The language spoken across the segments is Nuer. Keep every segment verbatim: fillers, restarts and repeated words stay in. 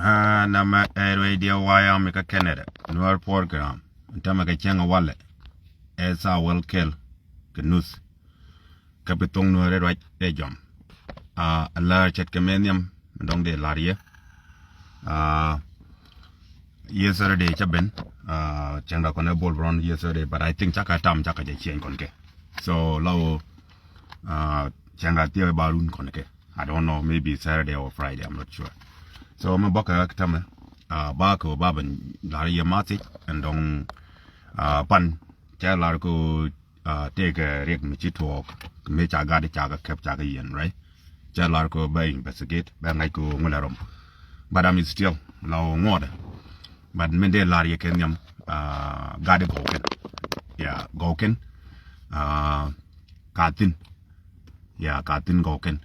Namɛ ɛ radio wayam kä Canada Nuer program. Tämɛ kɛ cäŋ walɛ ɛ saa wäl kɛl kɛ nuth. Kä bi thoŋ Nuer ruac ɛ jɔm. A lär ce̱tkɛ mɛ nhiam dɔ̱ŋ dee la̱r yɛ. Yesterday cä ben cäŋ da kɔn ɛ Bol Bron yesterday, but I think cakɛ tam cakɛ jɛ ciɛny kɔn kɛ. So la wä cäŋ da thiɛ ba run kɔn kɛ. I don't know, maybe Saturday or Friday, I'm not sure. So mɛ bɔkɛ tämɛ ba kɛ ba ben la̱r yɛ mathi ɛn dɔ̱ŋ pan cɛ la̱r kɛ tekɛ riɛk mi ci tuɔɔk mi ca gat ca kɛ kɛp ca kɛ yɛn, right? Cɛ la̱r kɛ bɛ investigate bɛ ŋa̱c kɛ ŋu lɛ rɔm. But I'm still la ŋuɔdɛ. But min dee la̱r yɛ kɛ nhiam gat gɔw kɛn. Yeah, gɔw kɛn ka thin. Yeah, ka thin gɔw kɛn.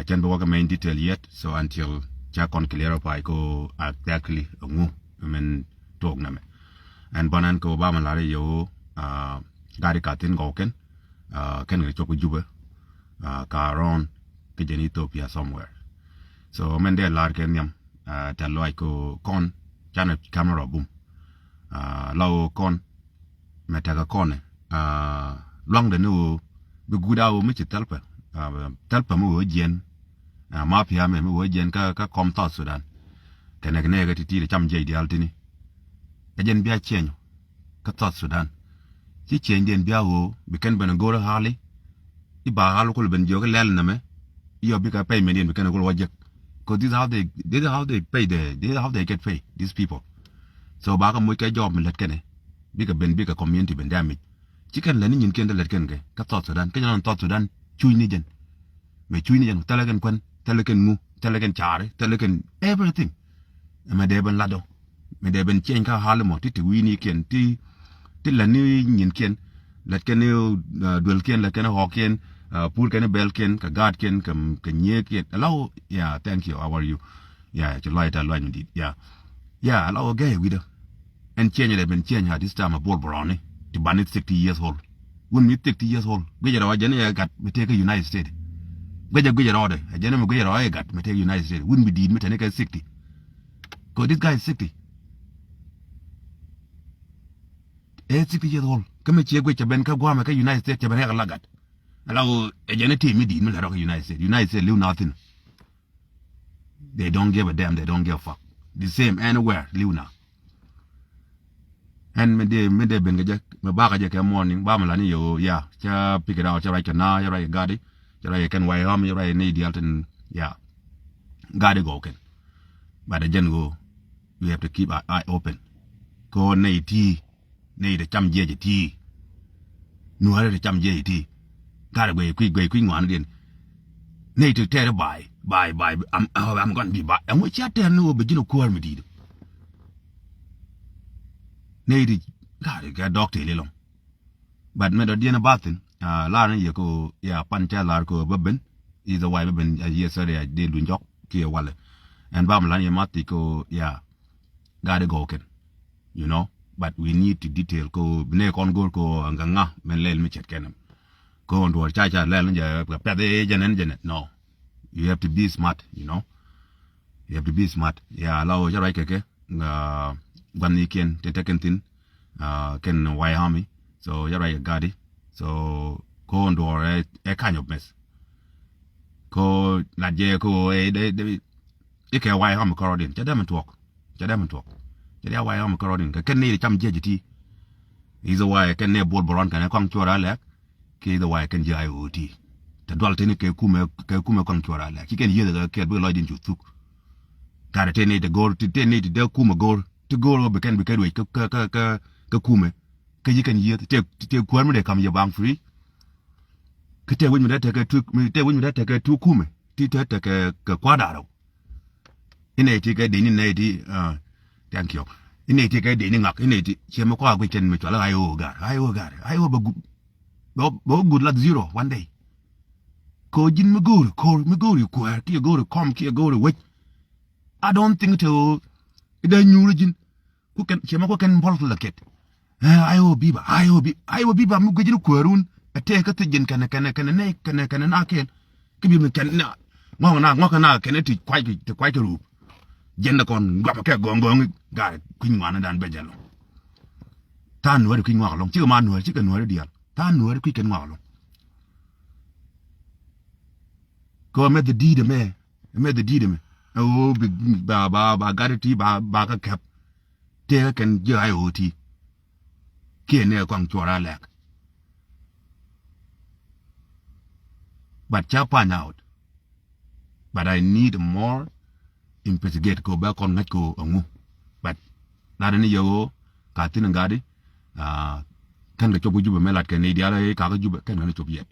Cɛn bi wä kɛ mɛ in detail yet, so until cɛ kɔn clarify ko exactly ŋu min tuɔɔk nɛmɛ. Ɛn bɔn ɛn ko ba mɛ la̱r yɛ ɣöö gari ka thin gɔw kɛn kɛn kɛ cop kä Jubɛ ka rɔn kä jɛn Ethiopia somewhere. So mɛn dee la̱r kɛ nhiam tɛl lɔac ko kɔn canɛ camera bum. La ɣöö kɔn mɛ tekɛ kɔnɛ luaŋdɛ ni ɣöö bi guut a ɣöö mi ci thɛlpɛ thɛlpɛ mi ɣöö jiɛn ma pia̱a̱mɛ mi ɣöö jiɛn kä kɔm South Sudan. Kɛnɛ kɛ nɛɛkɛ ti ti̱i̱t cam jiɛc diaal tini ɛ jɛn bia ciɛny kä South Sudan. Ci ciɛnydiɛn bia ɣöö bi kɛn ben go̱o̱r ɣa̱li i̱ ba ɣa̱l kul ben jiök i̱ lɛl nɛmɛ. Iɔ bikɛ pay mɛn yɛn bi kɛn kul wä jek. 'Cause this is how they, this is how they pay the, this is how they get paid, these people. So bakɛ moc kɛ jɔɔp mi lät kɛnɛ bikɛ ben bikɛ community ben damage. Ci kɛn lät ni nyinkiɛn te lät kɛn kɛ kä South Sudan kä jɛn ɣän South Sudan cuc ni jɛn. Mɛ cuc ni jɛn thilɛ kɛn kuän, thilɛ kɛn ŋu, thilɛ kɛn caari, thilɛ kɛn everything. Ɛmɛ dee ben lat ɔ. Mɛ dee ben ciɛny kä ɣa̱l mɔ ti ti wi̱i̱nikiɛn ti ti lät ni nyinkiɛn. Lät kɛn ni duelkiɛn, lät kɛn ni ɣɔ̱kiɛn, pur kɛn ni bɛlkiɛn kɛ gaatkiɛn kɛ nyieekiɛn. Hello, yeah, thank you, how are you? Yeah, ci lɔc ta luany mi di̱i̱t. Yeah, yeah, hello, gɛy wi̱dä. Ɛn ciɛny dee ben ciɛny at this time a Bol Bron ni ti ban ni sixty years old. Wun mi sixty years old guic rɔ jɛn iɛ gat mi tëë kä United States. Guic guic rɔ dɛ jɛn mi guic rɔ iɛ gat mi tëë United States, wun mi di̱i̱t mi tɛni kɛ sixty. 'Cause this guy is sixty. Ɛ sixty years old kä mi ciɛ guic cɛ ben kä guamɛ kä United States cɛ ben rɛk la gat. Ala ɣöö ɛ jɛn i̱ ti mi di̱i̱t mi lɛ rɔ kä United States. United States li̱w na thi̱n. They don't give a damn, they don't give a fuck. The same anywhere li̱w na. Ɛn mi dee mi dee ben kɛ jɛ mi bakɛ jɛ kɛ morning ba mi la ni yɛ ɣöö ya cɛ pick it out, cɛ ruac kɛ na, cɛ ruac kɛ gadi, cɛ ruac kɛ kɛn way hɔm, cɛ ruac kɛ nɛy diaal tin ya. Gadi gɔw kɛn. But ɛ jɛn ɣöö we have to keep our eye open. Kɛ ɣöö nɛy ti nɛy ti cam jiɛc iti. Nuäärä ti cam jiɛc iti. Gat ɛ guɛc kui̱ guɛc kui̱ ŋuandiɛn. Nɛy ti tɛɛri ba̱a̱y ba̱a̱y ba̱a̱y. I'm, I'm gonna be ba̱a̱y. Ɛŋu cia tɛɛr ni ɣöö bɛ ji̱n ɛ kuäär mi di̱i̱t. Nɛy ti gat ɛ kɛ dɔk tëëli lɔŋ. But mɛ dɔ̱diɛn ɛ bathin lar ni yɛ ko ya pan ca lar ko bä ben. Is a way bä ben a year sɛri a dee luny jɔk kiɛ walɛ. Ɛn ba mi lan yɛ mathi ko ya. Gat ɛ gɔw kɛn. You know, but we need to detail ko bi nɛ kɔn go̱r ko ŋa ŋa mɛn lɛl mi cɛt kɛn. Ko ɣän duɔr ca ca lɛl ni jɛ pɛth i̱ jɛnɛn jɛnɛn. No, you have to be smart, you know. You have to be smart. Ya la wä ca ruac kɛ kɛ gua̱n ni kiɛn te te kɛn thin kɛn way hami. So ca ruac kɛ gadi. So ko ɣän duɔr ɛ kind of mess. Ko lat jɛ ko ɛ dɛ dɛ ikɛ way hami kɔrɔdin ca dɛm in tuɔk. Ca dɛm in tuɔk. Ca dɛm way ram kärɔɔdin kɛ kɛn ni cam jiɛc iti. Is a way kɛn ni buɔl bɔrɔn kɛn kɔŋ cuɔr a lɛk. Ki is a way kɛn jiɛc a ɣöö ti. Te dual tini kɛ kumɛ kɛ kumɛ kɔŋ cuɔr a lɛk ci kɛn yieth kɛ kɛɛl bikɛ lɔcdin cu thuk. Gat te ni te go̱o̱r ti te ni te dee kumɛ go̱o̱r ti go̱o̱r ɣöö bi kɛn bi kɛ ruec kä kä kä kä kumɛ. Kä ci kɛn yieth te te kuäär mi dee kam yɛ baŋ free. Kä te wec mi dee tekɛ tu te wec mi dee tekɛ tu kumɛ ti te tekɛ kɛ kua̱r da̱rä. Inɛ iti kɛ dini nɛ iti. Thank you. Inɛ iti kɛ dini ŋak inɛ iti ciɛ mi kɔa guic kɛn mi cual ɣa̱c ɣöö ga̱r ɣa̱c ɣöö ga̱r ɣa̱c ɣöö bɛ gu bɛ ɣöö gut lath zero one day. Ko̱ ji̱n mi go̱o̱ri ko̱r mi go̱o̱ri kuäär kiɛ go̱o̱ri kɔm kiɛ go̱o̱ri wec. I don't think te ɣöö idɛ nyuuri ji̱n. Ku kɛn ciɛ mi ku kɛn bɔl kɛ lɛ kɛt. Ai wä biba ai wä bi ai wä biba mi guic ni kuäärun. Ɛ tëë kä thiec ji̱n kɛnɛ kɛnɛ kɛnɛ nɛ kɛnɛ kɛnɛ na kɛn. Kä bi mi kɛn na ŋɔk na ŋɔk na kɛnɛ ti kuac ti kuac ti ruup. Jɛn dɛ kɔn guamɛ kɛ gɔ̱ŋ gɔ̱ŋ i̱ ga̱rɛ kui̱ny ŋuan dan bɛ jɛ lɔŋ. Tha̱a̱ŋ nuääri kui̱ny ŋuak lɔŋ cikɛ ma nuääri cikɛ nuääri diaal. Tha̱a̱ŋ nuääri kui̱ kɛn ŋuak lɔŋ. Kɛ ɣöö mɛth di̱i̱t ɛmɛ, mɛth di̱i̱t ɛmɛ. Ɛ ɣöö bi ba ba ba gat ti ba ba kä kɛp. Tëëkä kɛn ji̱ ɣa̱c ɣöö ti. Kiɛ nɛ kɔaŋ cuɔr a lɛk. But ca find out. But I need more investigate kɛ bɛ kɔn ŋäc kɛ ɛŋu. But lat ni yɛ ɣöö ka thin gat i̱ kɛn kɛ cop kä Jubɛ mɛ lat kɛ ni diaal ɛ kakä Jubɛ kɛn kɛn cop yɛ.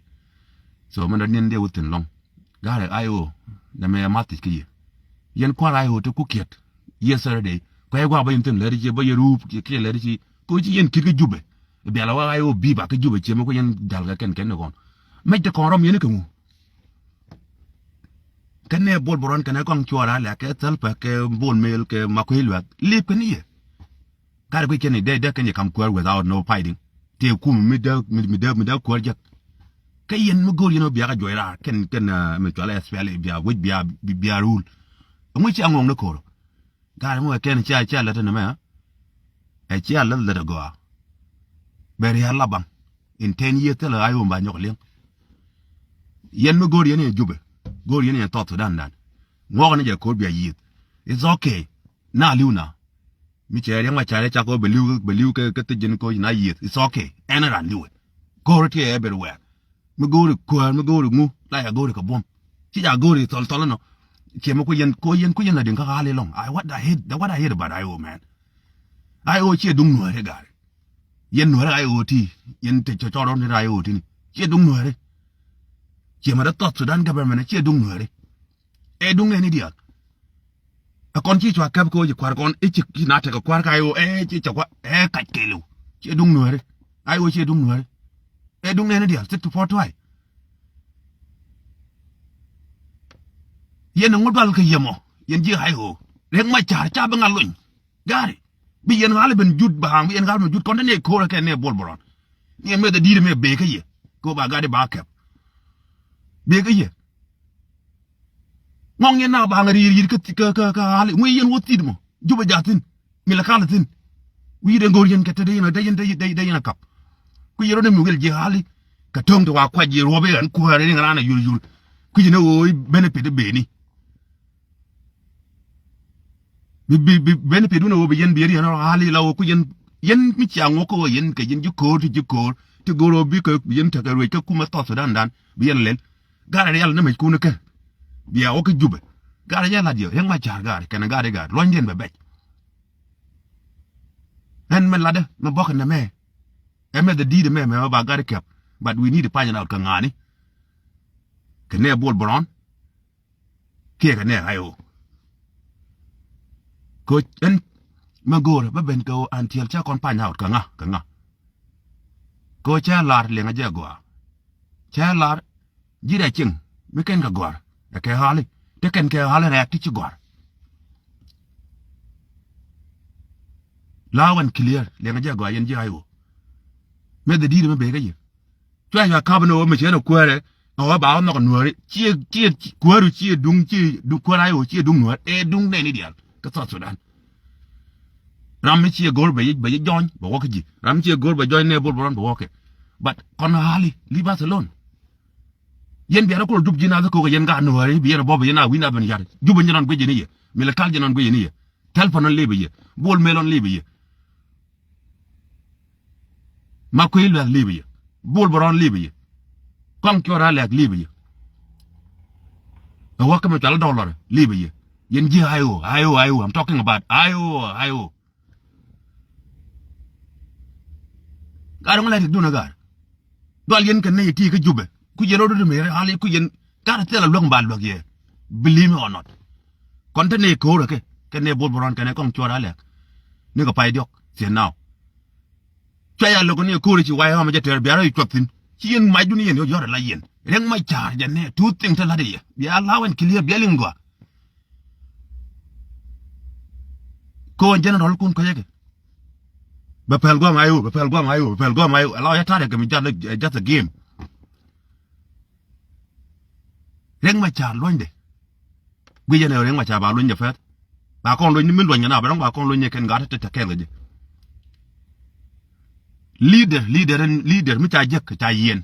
So mɛn rat niɛn dee wä thin lɔŋ. Ga̱rɛ I O nɛ mɛ math thiec kä yɛ. Yɛn kua̱r I O te ku kiɛt. Yesterday kuɛ gua̱a̱ bä yɛn thin lɛr i̱ ciɛ bä yɛ ruup kiɛ lɛr i̱ ci ko ci yɛn ki̱t kä Jubɛ. Bial a wä I O bi̱i̱ ba kä Jubɛ ciɛ mɛ ku yɛn jal kɛ kɛn kɛn ni kɔn. Mɛc te kɔn rɔm yɛn i̱ kɛ ŋu. Kɛn nɛ Bol Bɔrɔn kɛn ɛ kɔŋ cuɔɔr a lɛ kɛ Thɛlpɛ kɛ Bol Mel kɛ Makuei Luɛth lip kɛn i̱ yɛ. Gat ɛ kui̱ kɛn i̱ dee dee kɛn i̱ kam kuäär without no fighting. Tëë kum mi dee mi dee mi dee kuäär jek. Kä yɛn mi go̱o̱r yɛn ɔ bia kɛ juɔc raar kɛn kɛn mi cual ɛ S P L A bia wec bia bia rule. Ɛŋu cia ŋuɔ̱ŋ ni ko̱r. Gat ɛmɔ ɛ kɛn cia cia lät ɛn ɛmɛ. Ɛ cia lät lät ɛ gɔaa. Bɛ rial la baŋ. In ten years thilɛ ɣa̱c ɣöö ba nyɔk liŋ. Yɛn mi go̱o̱r yɛn yɛn Jubɛ go̱o̱r yɛn yɛn South Sudan dan. Ŋuɔk ni jɛ ko̱r bia yiëth. It's okay. Na li̱w na. Mi cɛ riɛk ma ca riɛk cak ɣöö bɛ li̱w bɛ li̱w kɛ kɛ thiec ji̱n ko̱c na yiëth. It's okay. Ɛn ran li̱wɛ. Ko̱r tiɛ everywhere. Mi go̱o̱ri kuäär mi go̱o̱ri ŋu la ya go̱o̱ri kɛ buɔ̱m. Ci ja go̱o̱ri thɔl thɔl inɔ. Ciɛ mi ku yɛn ku yɛn ku yɛn la diŋ kä ɣa̱l ilɔŋ. I what I hate what I hate about I O man. I O ciɛ duŋ nuääri ga̱ri. Yɛn nuääri I O ti yɛn te cɔcɔrɔ ni I O ti ni ciɛ duŋ nuääri. Ciɛ mi dee South Sudan government ciɛ duŋ nuääri. Ɛ duŋ nɛni diaal. Ɛ kɔn ci cua kɛp kɛ ɣöö ci kua̱r kɔn i̱ ci na tekɛ kua̱r ka I O ɛ ci cɛ kua̱r ɛ kac kɛɛliw. Ciɛ duŋ nuääri. I O ciɛ duŋ nuääri. Ɛ duŋ nɛni diaal thiet ti puɔ̱t tuay. Yɛn ŋut bal kɛ yɛmɔ yɛn ji̱ I O. Riɛk ma ca̱r ca bi ŋa̱ lony. Ga̱ri bi yɛn ɣa̱l ben jut ba̱a̱ŋ bi yɛn ɣa̱l ben jut kɔn te nɛ ko̱r kɛ nɛ Bol Bɔrɔn. Ni ɛmɛ dhɛ di̱i̱t ɛmɛ bee kä yɛ kɛ ɣöö ba gat i̱ ba kɛp. Bee kä yɛ. Ŋɔŋ yɛn na ba̱a̱ŋ ri̱i̱r yi̱t kä kä kä ɣa̱li ŋui̱ yɛn wä thi̱t mɔ. Jubɛ ja̱thi̱n. Mi la kal thi̱n. Wi̱i̱ den go̱o̱r yɛn kɛ te dee yɛn dee yɛn dee yɛn dee yɛn a kap. Kui̱ yɛn rɔ ni mi wi̱el ji̱ ɣa̱li. Kɛ to̱ŋ te wa kuac yɛ ruɔ̱p yɛn kuäär yɛn ran a yul yul. Kui̱ yɛn a ɣöö benefit beni. Bi bi bi benefit wun a ɣöö bi yɛn bi yɛn yɛn rɔ ɣa̱li la ɣöö kui̱ yɛn yɛn mi cia ŋuɔk kä ɣöö yɛn kɛ yɛn ji̱ ko̱o̱r ti ji̱ ko̱o̱r ti go̱o̱r ɣöö bikɛ yɛn tekɛ ruec kä kumɛ South Sudan dan bi yɛn lɛl. Gat rial ni mec kun kɛ. Bia wä kä Jubɛ. Gat rial lat yɛ Riɛk Macar gat kɛnɛ gat i̱ gat luɔnydiɛn bɛ bɛc. Ɛn mɛ latdä mɛ bɔkɛ nɛmɛ. Ɛmɛ dhɛ di̱i̱t ɛmɛ mɛ ba gat i̱ kɛp. But we need to find out kɛ ŋa̱a̱ni. Kɛ nɛ Bol Bɔrɔn. Kiɛ kɛ nɛ I O. Kɛ ɣöö ɛn mɛ go̱o̱rä bä ben kɛ ɣöö until cä kɔn find out kɛ ŋa kɛ ŋa. Kɛ ɣöö cä lar liɛŋä jɛ gɔaa. Cä lar ji̱ rɛc cieŋ mi kɛn kɛ gɔ̱a̱r ɛ kɛ ɣa̱li te kɛn kɛ ɣa̱li rɛɛk ti ci gɔ̱a̱r. Loud and clear liɛŋä jɛ gɔaa yɛn ji̱ I O. Mɛ dhɛ di̱i̱t mɛ bee kä yɛ. Cua yua kap ni ɣöö mi ciɛ ni kuäärɛ. Ɛ ɣöö ba ɣä nhɔk nuääri ciɛ ciɛ kuääru ciɛ duŋ ciɛ duŋ kuäär I O ciɛ duŋ nuäär ɛ duŋ nɛni diaal kä South Sudan. Ram mi ciɛ go̱o̱r bɛ yi bɛ yi jɔny bɛ wä kä ji̱ ram mi ciɛ go̱o̱r bɛ jɔny nɛ Bol Bɔrɔn bɛ wä kɛ. But kɔn ɣa̱li leave us alone. Yɛn biarɛ kul dup ji̱ nath kokɛ yɛn gaat nuääri bi yɛn bɔbɛ yɛn a wi̱n a ben yar jupɛ jɛ nɔn guic yɛn i̱ yɛ. Mi lɛ kal jɛ nɔn guic yɛn i̱ yɛ. Tɛl pä nɔn lipɛ yɛ. Bol mel ɔn lipɛ yɛ. Ma kui̱ luɛth lipɛ yɛ. Bol bɛ rɔn lipɛ yɛ. Kɔŋ cuɔr a lɛk lipɛ yɛ. Ɛ wä kä mi cual dɔlɔr lipɛ yɛ. Yɛn ji̱ I O, I O, I O, I'm talking about I O, I O. Gar ŋu lɛ ti dun a gar. Dual yɛn kɛ nɛy ti kä Jubɛ ku yɛn rɔ dut mi rɛ hali ku yɛn gar thil a luäk mi ba luäk yɛ. Believe me or not. Kɔn te nɛy ko̱o̱rä kɛ kɛ nɛy Bol Bɔrɔn kɛ nɛy kɔŋ cuɔr a lɛk. Ni kɛ pay diɔk thiet now. Cua ya lo̱k ni ko̱o̱rä ci way ɣɔmɛ jɛ tɛr biarä i̱ cuɔth thi̱n ci yɛn macdun yɛn yɔt yɔt ala yɛn. Riɛk Macar jɛ nɛ two things te la̱t i̱ yɛ bia loud and clear bia liŋ gɔaa. Ko general kun ko yeke. Bɛ pɛl guam ayo, bɛ pɛl guam ayo, bɛ pɛl guam ayo. Ala ya tare ke mi jal, eh, just a game. Riɛk Macar luɔnyde. Gui jene Riɛk Macar ba luɔnyde fɛth. Ba kɔn luny ni mi luɔny kɛ na bɛ dɔ̱ŋ ba kɔn luny ni kɛn gat te te kɛɛl kɛ jɛ. Leader, leader, leader mi ca jek ca yiɛn.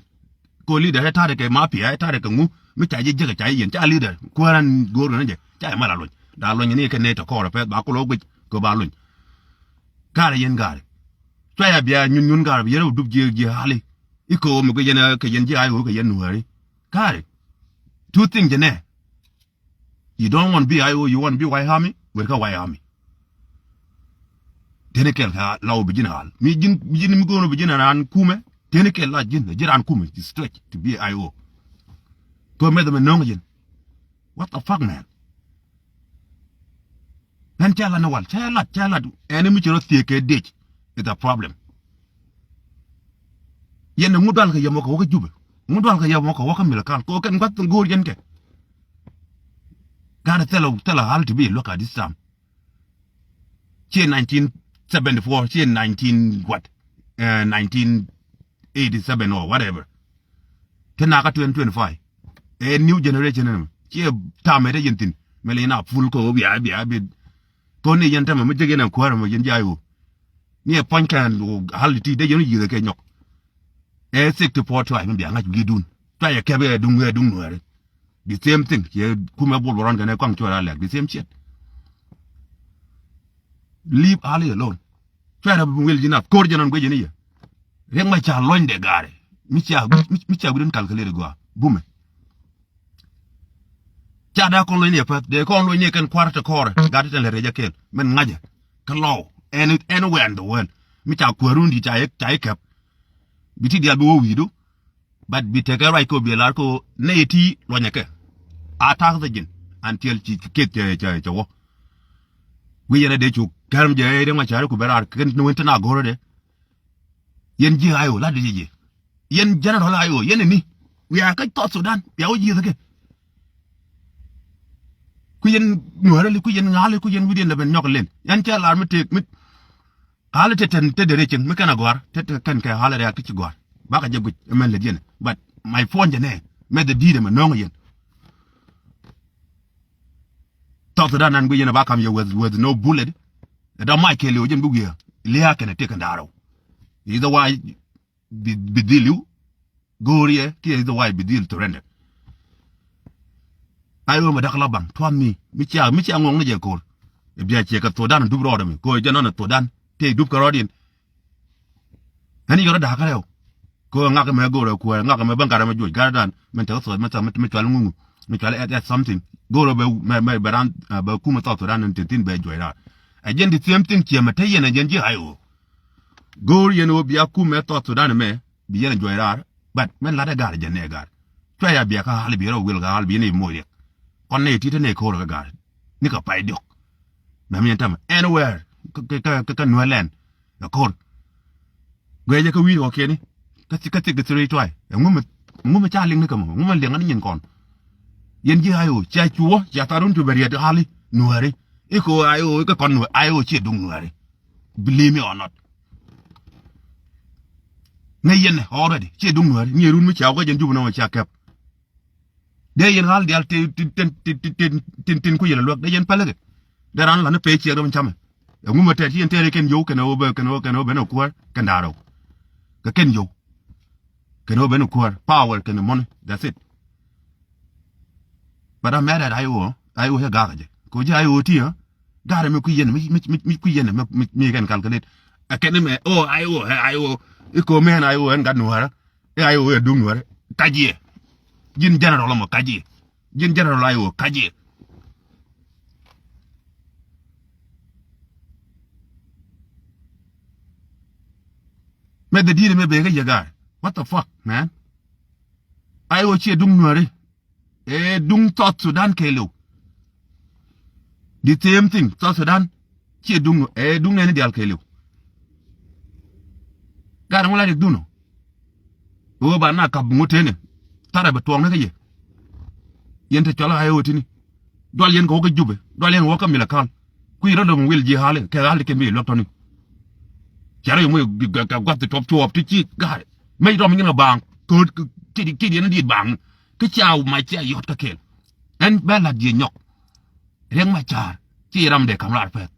Ko leader ɛ ta̱rɛ kɛ mafia, ɛ ta̱rɛ kɛ ŋu mi ca jek jek ca yiɛn ca leader. Kuäran go̱o̱r kɛ ni jɛ ca yɛ mal a luny. Da luny ni kɛ nɛ tɔ kɔɔr pɛth ba kolo guic ko ba luny. Karɛ yɛn garɛ. Cua ya bia nyun nyun garɛ bi yɛn rɛ dup jiɛ jiɛ hali. Iko mi guic yɛn kɛ yɛn jiɛ ayo kɛ yɛn nuhäri. Karɛ. Two things jɛ nɛ. You don't want be I O, you want be White Army, wër kä White Army. Teni kɛl ka law bi ji̱n ɣal. Mi ji̱n, mi ji̱n mi go̱o̱n bi ji̱n ran kumɛ. Teni kɛl la ji̱n, ji̱ ran kumɛ, it's stretch to be I O. Kö mɛth mɛ no̱ŋ ji̱n. What the fuck, man? Ɛn cɛ lat ni wal, cɛ lat, cɛ lat. Ɛn mi cɛ rɔ thiek kɛ dec. It's a problem. Yɛn ŋu dual kɛ yɛm wä kɛ wä kä Jubɛ. Ŋu dual kɛ yɛm wä kɛ wä kä Milakal. Kɛ wä kɛn guath go̱o̱r yɛn kɛ. Gat thilɛ, thilɛ hal ti bi luäk at this time. Ci nineteen seventy-four, ci nineteen what? Eh, nineteen eighty-seven or whatever. Ti na kä twenty twenty-five. Ɛ new generation ni mɛ. Ci tam ɛ te yɛn thin. Mɛ lɛ yɛn a full ko bia, bia, bia. Ko ni yɛn tämɛ mi jek yɛn a kuäär mɛ yɛn jay wo. Ni ɛ puɔ̱ny kɛn hal ti dee yɛn yiëth kɛ nyɔk. Ɛ sixty-four tribe mi bia ŋa̱c wi̱i̱dun. Cua yɛ kɛp ɛ duŋ, ɛ duŋ nuɛɛri. The same thing. Yɛ kumɛ bul bɛ rɔn kɛn ɛ kɔaŋ cuɛ ra lɛk. The same shit. Leave Ali alone. Cua rɛ bi wil ji̱ nath ko̱r jɛ nɔn guic jɛ ni yɛ. Riɛk ma ca lɔny dɛ gaari. Mi ca, mi, mi ca wi̱i̱dun calculate gɔaa. Bumɛ. Ca da kɔn lony ni ɛ päth dee kɔn lony ni ɛ kɛn kua̱r te kɔrɛ gat te lɛ rɛc ɛ kɛl mɛn ŋa̱cɛ. Kä lɔw ɛn ɛn wɛn the world mi ca kuäärun di ca yɛ ca yɛ kɛp. Bi ti dial bi wä wi̱i̱du. But bi tekɛ ruac kɛ wä bi lar kɛ wä nɛy ti luɔnyɛ kɛ. A ta̱a̱k thä ji̱n until ci ci keth cɛ cɛ cɛ wä. Wi̱i̱ yɛn ɛ dee cuk kɛrm jɛ ɛ riɛŋ ma cari ku bɛ raar kɛn ni wen te na go̱rä dee. Yɛn ji̱ ayo la di ji̱ ji̱. Yɛn general ayo yɛn ni. Wiaa kä South Sudan bia wä ji̱ thä kɛ. Ku yɛn nuäärä li ku yɛn ŋa̱a̱li ku yɛn wi̱diɛn dɛ ben nyɔk len yɛn cɛ lar mi tek mi. Ɣali te ten te dere cieŋ mi kɛn a gɔ̱a̱r te te kɛn kɛ ɣali rɛ̈ɛ̈k ti ci gɔ̱a̱r. Bakɛ jɛ guic ɛmɛn lɛ diɛn but my phone jɛ nɛ mɛ the di̱i̱t ɛmɛ no̱o̱ŋ yɛn. South Sudan nan guic yɛn a ba kam yɛ with with no bullet. Ɛ dɔ̱ mac kɛ liw jɛn bi wiee lia̱a̱ kɛn a tëk kɛn da̱a̱r rɛw. Either way bi bi dhil iw. Go̱o̱r yɛ kiɛ is the way bi dhil surrender. Ay ɣöö mɛ da̱k la baŋ tua̱th mi mi cia mi cia ŋuɔ̱ŋ ni jɛ ko̱r. Ɛ bia ciɛ kɛ Thudan dup rɔɔdɛ mi ko̱r jɛ nɔn ɛ Thudan tëë dup kɛ rɔɔd in. Ɛn yɔrɔ da̱k kärɛw. Ko̱r ŋak mɛ go̱o̱r ɛ kuäär ŋak mɛ bä ŋa̱t ɛmɛ juɔc ga̱rdan mɛn tekɛ thuɔth mɛ tha̱ mɛ cual ŋuŋu mɛ cual ɛth ɛth something. Go̱o̱r ɛ bɛ mɛ bɛ bɛ ran bɛ kumɛ South Sudan in tin tin bɛ juɔc raar. Ɛ jɛn di same thing ciɛ mɛ te yɛn ɛ jɛn ji̱ ay ɣöö. Go̱o̱r yɛn ɣöö bia kumɛ South Sudan mɛ bi yɛn a juɔc raar. But mɛn lat ɛ ga̱r jɛ nɛ ga̱r. Cua ya bia kä hal bi rɔ wil kä hal bi ni moc riɛk. Kɔn ni ti te ni ko̱r kä ga̱r ni kä pay diɔk. Mɛ mi ɛn tämɛ anywhere kä kä kä nuɛ lɛn ɛ ko̱r. Guɛ jɛ kä wi̱i̱ kɔ kiɛni kä thik kä thik kä thiri tuay. Ɛ ŋumɛ ŋumɛ ca liŋ ni kä mɔ ŋumɛ liŋ ani nyin kɔn. Yɛn ji̱ ayo cia cuɔ cia tharun cu bɛ riɛt hali nuɛri. Iko ayo kä kɔn nuɛ ayo cie duŋ nuɛri. Believe me or not. Ŋäc yɛn already ciɛ duŋ nuääri ni run mi cia wä kä jɛn jup nɔmɔ cia kɛp. Dee yɛn ɣal dial tin tin tin tin tin tin ku yɛn luäk dee yɛn päl kɛ. Dee ran lan ni pee ciɛk dee mi camɛ. Ɛŋu mɛ tɛt ci yɛn tɛɛri kɛn yow kɛn ɣöö bɛ kɛn ɣöö kɛn ɣöö ben ɛ kuäär kɛn da̱a̱r rɛw. Kɛ kɛn yow kɛn ɣöö ben ɛ kuäär power kɛn money that's it. But a mɛt at ayo ayo cɛ gakä jɛ ko jɛ ayo ti ɛ. Garɛ mi kui̱ yɛn mi mi mi kui̱ yɛn mi mi mi kɛn calculate. Ɛ kɛn mɛ o ayo ɛ ayo. Iko mɛn ayo ɛn gat nuɔrɛ. Ɛ ayo ɛ duŋ nuɔrɛ kajiɛ. Ji̱n general mɔ kajiɛ. Ji̱n general ayo kajiɛ. Mɛ the deal mɛ bɛ kɛ yɛ garɛ. What the fuck man? Ayo ciɛ duŋ nuɔrɛ. Ɛ duŋ South Sudan kɛɛliw. The same thing South Sudan. Ciɛ duŋ ɛ duŋ nɛni dial kɛɛliw. Gat ŋu la rik duno. Ɣöö ba na kap ŋut teni. Tharɛ bɛ tuɔɔk ni kä yɛ. Yɛn te cɔl a ɣa̱c ɣöö tini. Dual yɛn kɛ wä kä Jubɛ dual yɛn kɛ wä kä Milakal. Kui̱ rɔ dɔm wil ji̱ ɣali kɛ ɣali kɛn bi luäk tɔni. Cɛ rɔ yɛ moc kɛ guath ti tuɔp cuɔɔp ti ci ga̱a̱r. Mec rɔm nyin kɛ baaŋ. Kööt kid kid yɛn diit baaŋ. Kä cia mac cia yɔt kä kɛɛl. Ɛn bɛ la̱t jiɛ nyɔk. Riɛk Macar Ti ram dee kam raar pɛth.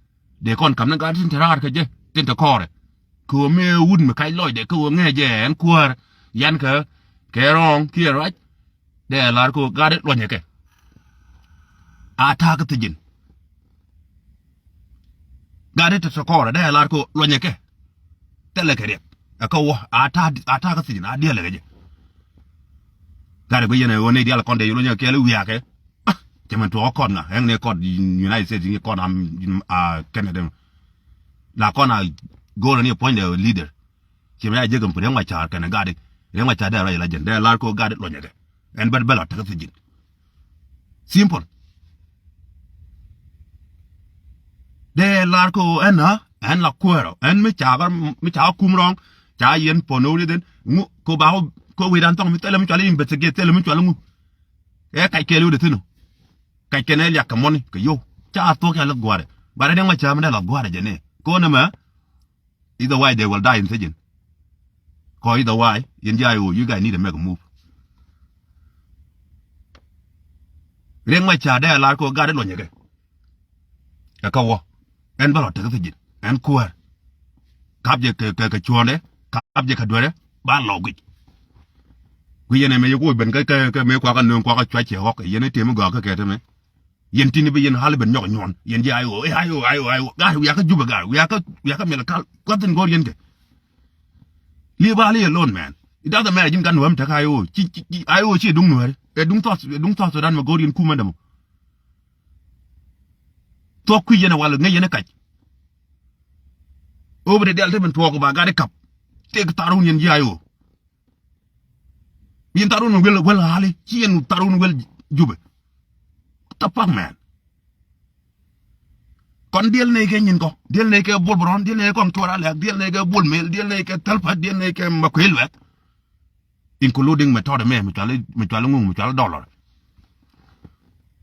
Dee kɔn kam ni gat tin te raar kɛ jɛ, tin te kɔɔrɛ. Kɛ ɣöö mëë wut mi kac lɔcdɛ kɛ ɣöö ŋäcɛ ɛn kuäär, yan kɛ, kɛ rɔ̱ɔ̱ŋ kiɛ ruac. Dee lar kɛ ɣöö gat i̱ luɔ̱nyɛ kɛ. A ta̱a̱ kä thi̱ji̱n. Gat i̱ te te kɔɔrɛ dee lar kɛ ɣöö luɔ̱nyɛ kɛ. Thilɛ kɛ riɛk. Ɛ kä wä a ta̱a̱, a ta̱a̱ kä thi̱ji̱n a diɛlɛ kɛ jɛ. Gat i̱ guic yɛn ɛ ɣöö nɛy diaal kɔn dee yɛ luɔ̱nyɛ kɛɛl i̱ wiaakɛ. Cɛ mɛn tuɔɔk kɔn ŋa ɛŋ ni kɔn United States ni kɔn am, a Canada. La kɔn a go̱o̱r ni puɔ̱nydɛ leader. Cɛ mɛn a jek ɛm pi Riɛk Macar kɛnɛ gat i̱ Riɛk Macar dee ruac la jɛn dee lar kɛ ɣöö gat i̱ luɔ̱nyɛ kɛ. Ɛn bä bä la tekɛ thi̱ji̱n. Simple. Dee lar kɛ ɣöö ɛn ɣä ɛn la kuäärä ɛn mi ca, mi ca kum rɔ̱ɔ̱ŋ ca yɛn puɔ̱n ɣöö rieth ɛn ŋu kɛ ɣöö ba kɛ ɣöö wecdan thɔŋ mi thilɛ mi cual i̱ investigate thilɛ mi cual i̱ ŋu. Ɛ kac kɛɛl ɣöö dee thi̱n ɔ. Kac kɛn ɛ liak kɛ mɔni kɛ yio̱w. Ca thuɔ̱k ca lɛ gua̱a̱rɛ. Ba dee Riɛk Macar mi dee la gua̱a̱rɛ jɛ nɛ. Kɛ ɣöö nɛmɛ. Either way, they will die in thi̱ji̱n. Kɛ ɣöö either way, yɛn ji̱ I O, you guys need to make a move. Riɛk Macar dee lar kɛ ɣöö gat i̱ luɔ̱nyɛ kɛ. Ɛ kä wä. Ɛn bä lɔ tek thi̱ji̱n. Ɛn kuäär. Kap jɛ kɛ, kɛ, kɛ cuɔ̱ɔ̱ndɛ. Kap jɛ kɛ duerɛ. Ba lɔ guic. Guic yɛn ɛmɛ yɛ kuɔc ben kä, kä, kä mëë kuakä nööŋ kuakä cuac cɛ ɣɔk. Yɛn ɛ tëë mi gɔaa kä kɛ tɛmɛ. Yɛn tini bi yɛn hali ben nyɔk nyuɔn. Yɛn ji̱ I O, eh, I O, I O, I O. Gat wiakä Jubɛ gat. Wiakä, wiakä Malakal. Kuathin go̱o̱r yɛn kɛ. Leave Ali alone, man. It doesn't matter. Ji̱n gat nuäär mi tek I O. Ci, ci, ci, I O ci duŋ nuääri. Ɛ duŋ South, ɛ duŋ South Sudan mɛ go̱o̱r yɛn kumɛ dämɔ. Thuɔ̱k kui̱ yɛn ɛ wal ŋäc yɛn ɛ kac. Ɣöö bi te dial te min tuɔɔk ba gat i̱ kap. Tëëk tharun yɛn ji̱ I O. Yɛn tharun wel, wel hali. Ci yɛn tharun wel Jubɛ. The fuck, man. Kɔn diɛl nɛy kɛ nyin kɔ, diɛl nɛy kɛ Bol Bron, diɛl nɛy kɛ Kɔŋ Cuɔr Alɛk, diɛl nɛy kɛ Bol Mel, diɛl nɛy kɛ Thɛl Pa̱t, diɛl nɛy kɛ Makuei Luɛk, including mɛ tɔt ɛmɛ, mi cual, mi cual ŋuŋ, mi cual dollar.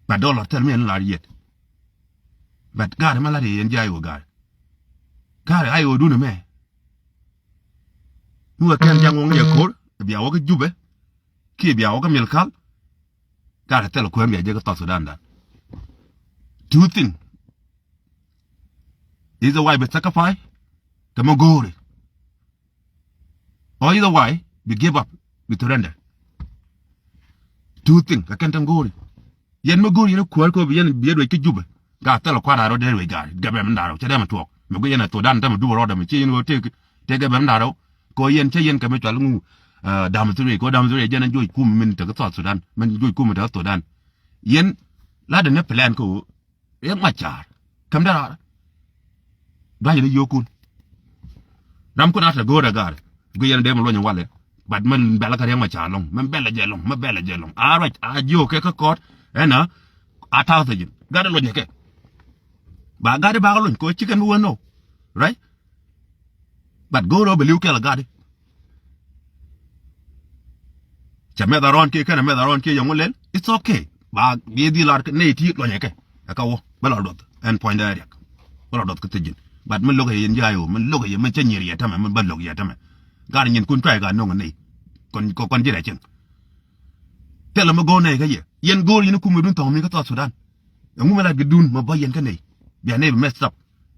But dollar thil mi ɛn lar yet. But gaari ma lar yɛ yɛn ji̱ I O gaari. Gaari I O dun ɛmɛ. Mi wä kɛn ja̱ŋ wä ŋäc ɛ ko̱r, bia wä kä Jubɛ, kiɛ bia wä kä Malakal. Gat ɛ thil kuäär mi a jek kä South Sudan dan. Two thing. Either way bi sacrifice kɛ mi go̱o̱ri. Or either way bi give up, bi surrender. Two thing kɛ kɛn tin go̱o̱ri. Yɛn mi go̱o̱ri yɛn kuäär kɛ bi yɛn bi yɛn ruec kä Jubɛ. Gat thil kua̱r a rɔ dee ruec gat gɛ bɛ mi da̱r rɔ cɛ dee mi tuɔɔk. Mi go̱o̱r yɛn a Sudan te mi dup rɔ rɔ dɛ mi ci yɛn ɣöö tëëk tëëk gɛ bɛ mi da̱r rɔ. Kɛ ɣöö yɛn cä yɛn kɛ mi cual ŋu, eh, dam thuri kɛ ɣöö dam thuri jɛn a joc kum min te kä South Sudan min joc kum min te kä Sudan. Yɛn la dee ni plan kɛ ɣöö Riɛk Macar. Käm dee raar. Dua̱c ni yio̱o̱kun. Ram kun a te go̱o̱r ɛ gaar. Guic yɛn dee mi luɔ̱ny walɛ. But min bɛlɛ kä Riɛk Macar lɔ̱ŋ. Min bɛlɛ jɛ lɔ̱ŋ. Min bɛlɛ jɛ lɔ̱ŋ. A ruac a jiök kɛ kä kɔɔt. Ɛn a. A ta̱a̱ thäcin. Gat ɛ luɔ̱ny kɛ. Ba gat ɛ bakɛ luɔ̱ny kɛ ɣöö ci kɛn bi wä nɔ. Right? But go̱o̱r ɣöö bɛ li̱w kɛl gat i̱. Cɛ mɛth a rɔɔn kiɛ kɛn a mɛth a rɔɔn kiɛ yɔŋ wä lɛl. It's okay. Ba bi dhil lar nɛy ti luɔ̱nyɛ kɛ. Ɛ kä wä bä lɔ duɔth ɛn puɔ̱nydɛ riɛk. Bä lɔ duɔth kä thi̱ji̱n. But mi lo̱k yɛ yɛn ji̱ I O, mi lo̱k yɛ, mi cä nyier yɛ tämɛ, mi bä lo̱k yɛ tämɛ. Gat nyinkun cuay ka no̱ŋ nɛy. Kɔn, kɔn, kɔn ji̱ rɛc cieŋ. Thilɛ mi go̱o̱r nɛy kä yɛ. Yɛn go̱o̱r yɛn kum mi dun thɔ̱ŋ mi kä South Sudan. Ɛŋu mi lat kɛ dun mi bä yɛn kä nɛy. Bia nɛy bi mɛth thap.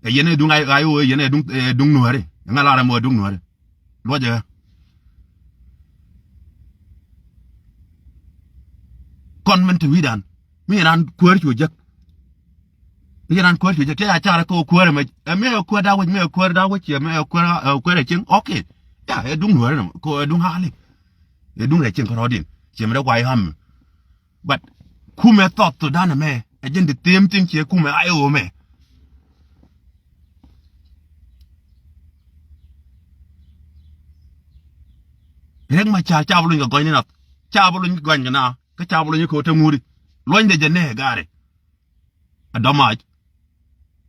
Ɛ yɛn ɛ duŋ I O, ɛ yɛn ɛ duŋ, ɛ duŋ nuääri. Ɛ ŋa lar ɛmɔ ɛ duŋ nuääri. Luɔcɛ ɣä. Kɔn min te wi̱i̱dan mi yɛn an kuäär cu jek. Mi yɛn an kuäär cu jek cɛ ya carɛ kɛ kuäär ɛmɛ. Ɛ mi ɛ kuäär da̱k wec, mi ɛ kuäär da̱k wec, ɛ mi ɛ kuäär, ɛ kuäär ɛ cieŋ. Okay. Ya ɛ duŋ nuääri nɔmɔ kɛ ɛ duŋ hali. Ɛ duŋ rɛ cieŋ kɛ rɔɔdiɛn. Ciɛ mi rɛ guay ham. But kumɛ South Sudan ɛmɛ ɛ jɛn the same thing ciɛ kumɛ I O ɛmɛ. Riɛk Macar ca bi luny kɛ gɔny ni nath. Ca bi luny kɛ gɔny kɛ na. Kä ca bi luny kɛ ɣöö te ŋuuri. Luɔ̱nydɛ jɛ nɛ gaari. A dɔmac.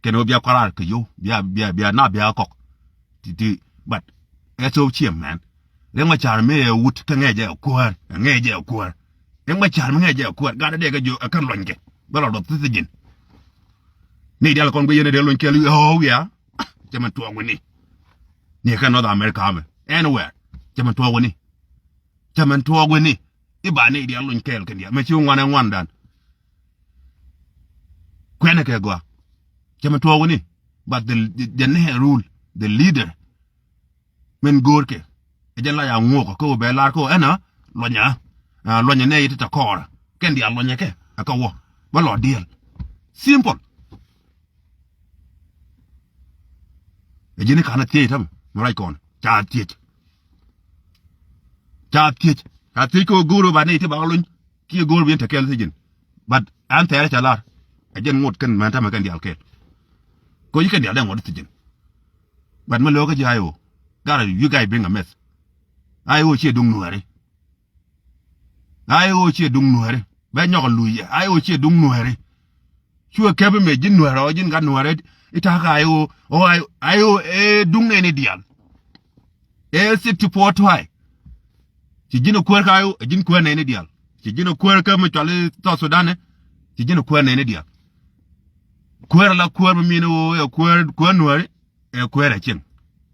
Kɛn ɣöö bia kɔraar kɛ yio̱w. Bia, bia, bia na bia kɔk. Ti, ti, but ɛ thok ciɛ mɛn. Riɛk Macar mëë ɛ wut kä ŋɛɛ jɛ ɛ kuäär. Ɛ ŋɛɛ jɛ ɛ kuäär. Riɛk Macar mi ŋɛɛ jɛ ɛ kuäär. Gat ɛ dee kɛ jiök ɛ kɛn luɔ̱nykɛ. Bä lɔ duɔth thi̱thi̱ ji̱n. Ni diaal kɔn guic yɛn ɛ dee luɔ̱ny kɛɛl ɣöö ya. Cɛ mɛn tuɔɔk wi̱ni. Ni ɛ kɛn North America mɛ. Anywhere. Cɛ mɛn tuɔɔk wi̱ni. Cä mɛn tuɔɔk wen ni i̱ ba nɛy diaal luny kɛɛl kɛn diaal mɛ ci ŋuan ɛ ŋuandan. Kuɛnɛ kɛ gɔaa. Cɛ mi tuɔɔk wuni. But the, the, the ne rule, the leader. Min go̱o̱rkɛ. Ɛ jɛn la ya ŋuɔk kä wä bɛ lar kä wä ɛn a luɔnya. A luɔnya nɛ yit tɛ kɔɔr. Kɛn diaal luɔnya kɛ. Ɛ kä wä. Bä lɔ diɛl. Simple. Ɛ ji̱n i̱ ka̱n a thiec i̱ tämɛ mi ruac kɔn ca thiec. Ca thiec. Ca thiec kɛ ɣöö go̱o̱r ɣöö ba nɛy ti ba ɣä lony kiɛ go̱o̱r bi yɛn te kɛɛl thiec ji̱n. But ɛn thɛɛrɛ ca lar ɛ jɛn ŋot kɛn mɛn tämɛ kɛn diaal kɛɛl. Kɛ ɣöö ci kɛn diaal dee ŋot thiec ji̱n. But mi lo̱o̱kä ji̱ I O. Gat a you guys being a mess. I O ciɛ duŋ nuääri. I O ciɛ duŋ nuääri. Bɛ nyɔk a luc yɛ. I O ciɛ duŋ nuääri. Cuɛ kɛp imɛ ji̱n nuäärä ɔ ji̱n gat nuäärä i̱ ta̱kä I O. Ɔ I O, I O ɛ duŋ nɛɛni diaal. Ɛ sixty four tribe. Ci ji̱n ɛ kuäär kä I O ɛ ji̱n kuäär nɛɛni diaal. Ci ji̱n ɛ kuäär kä mi cɔal i̱ South Sudan ɛ ci ji̱n ɛ kuäär nɛɛni diaal. Kuäär ala kuäär mi min ɛ ɣöö ɛ kuäär, kuäär nuääri. Ɛ kuäär ɛ cieŋ.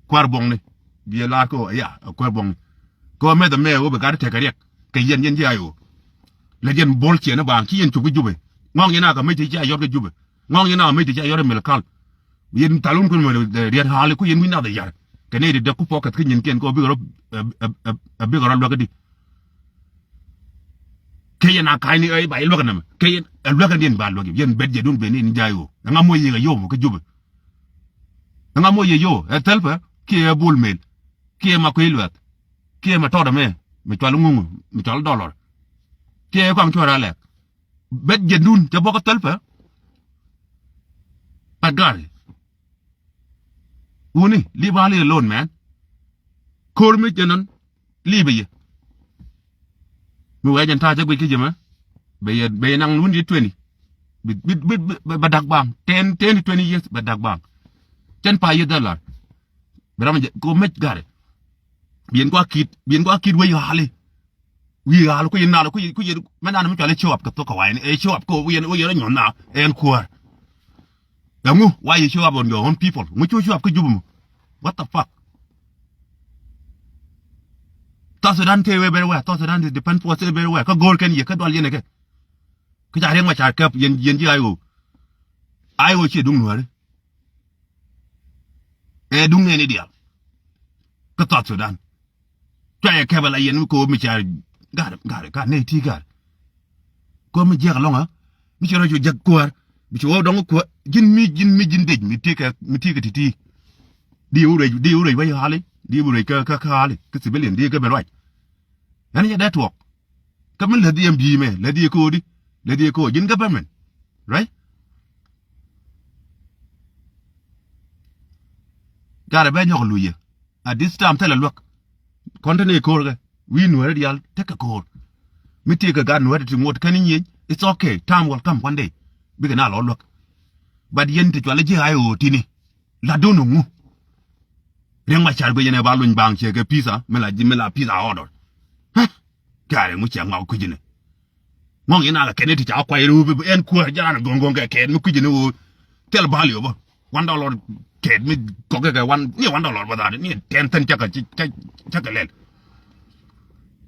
Kuäär buɔ̱ŋni. Bi ɛ laar kä ɣöö ɛ ya ɛ kuäär buɔ̱ŋni. Kä ɣöö mɛth ɛmɛ ɣöö bi gat tekɛ riɛk kɛ yɛn yɛn ji̱ I O. Lɛ jɛn buɔl ciɛn i̱ baaŋ ci yɛn cop kä Jubɛ. Ŋɔ̱ŋ yɛn a kɛ mec ti ci a yɔt kä Jubɛ. Ŋɔ̱ŋ yɛn a mec ti ci a yɔt ɛ Malakal. Yɛn thalun kun mɛ riɛt haali ku yɛn wi̱c nath ɛ yar. Kɛ nɛy ti däk ku pɔkɛth kä nyin kiɛn kɛ ɣöö bikɛ rɔ, ɛ, ɛ, ɛ, ɛ, bikɛ rɔ luäk kä di. Kɛ yɛn a ka̱cni ɣöö ba yɛ luäk ɛ nɛmɛ. Kɛ yɛn ɛ luäk ɛ diɛn ba luäk yɛn bet jɛ dun ben in ji̱ I O. Ɛŋa moc yɛ kɛ yom kä Jubɛ. Ɛŋa moc yɛ yom ɛ thäl pɛ kiɛ ɛ bul mel. Kiɛ ma kui̱ luɛth. Kiɛ ma tɔt ɛmɛ mi cɔal ŋuŋ mi cɔal dɔlɔr. Kiɛ ɛ kɔaŋ cuɛ ralɛ. Bet jɛ dun cɛ bɔk kä thäl pɛ. Ɛ gari. Wuni, leave Ali alone, man. Ko̱r mi jɛ nɔn, leave yɛ. Mi wee jɛn ta̱a̱ cä guic kä jɛ mɛ. Bɛ yɛ, bɛ yɛ naŋ wun di twenty. Bi, bi, bi, bi, bɛ dak baŋ. Ten, ten to twenty years, bɛ dak baŋ. Cɛn pa yɛ dhɛ lar. Bɛ ram jɛ, ko mec gari. Bi yɛn kua kit, bi yɛn kua kit wec ɣa̱li. Wi̱i̱ ɣa̱l ku yɛn nal ku yɛn, ku yɛn mɛ nan mi cɔal i̱ show up kɛ thok kɛ wa̱i̱ni ɛ show up kɛ wä yɛn wä yɛn rɔ nyuɔ̱n na ɛn kuäär. Ɛŋu why you show up on your own people? Ŋu cu show up kä Jubɛ mɔ? What the fuck? South Sudan te everywhere. South Sudan is defense force everywhere. Kä go̱o̱r kɛn yɛ kä dual yɛn ɛ kɛ. Kä ca riɛŋ ma ca kɛp yɛn yɛn ji̱ I O. I O ciɛ duŋ nuääri. Ɛ duŋ nɛɛni diaal. Kä South Sudan. Cua yɛ kɛp ala yɛn mi ko̱o̱p mi ca ga̱r ga̱r ga̱r nɛy ti ga̱r. Ko̱o̱p mi jiäk alɔŋ a mi ci rɔ cu jäk kuäär mi ci wä dɔŋ kuäär ji̱n mi ji̱n mi ji̱n dec mi ti kɛ mi ti kɛ ti̱ti̱. Di wä rɛc di wä rɛc wä yɛ ɣa̱li di wä rɛc kä kä kä ɣa̱li kä civilian di kɛ ben ruac. Ɛn yɛ dee tuɔɔk. Kä min läthi ɛn bi̱i̱ mɛ läthi ɛ ko̱o̱di läthi ɛ ko̱o̱ ji̱n government. Right? Gat ɛ bɛ nyɔk luc yɛ. At this time thilɛ luäk. Kɔn te ni ko̱o̱r kɛ wi̱i̱ nuääri diaal tekɛ ko̱o̱r. Mi ti kɛ gat nuääri ti ŋot kɛn nyieny. It's okay. Time will come one day. Bikɛ na lɔ luäk. But yɛn ti cual ji̱ I O tini. Latdun ŋu. Riɛŋ ma car guic yɛn ɛ ba luny baŋ ciɛ kɛ pizza mi la mi la pizza order. Hä? Kɛ a riɛŋ mi ciɛ ŋɔak kui̱c ni. Ŋɔŋ yɛn a kɛ kɛn ti ca kuay ri wä bi ɛn kuäär jɛ ran go̱ŋ go̱ŋ kɛ kɛɛt mi kui̱c ni wä. Thil bal yɔ bä. One dollar kɛɛt mi kɔk kɛ kɛ one ni one dollar bä dhaat ni ten cent cakɛ cakɛ lɛl.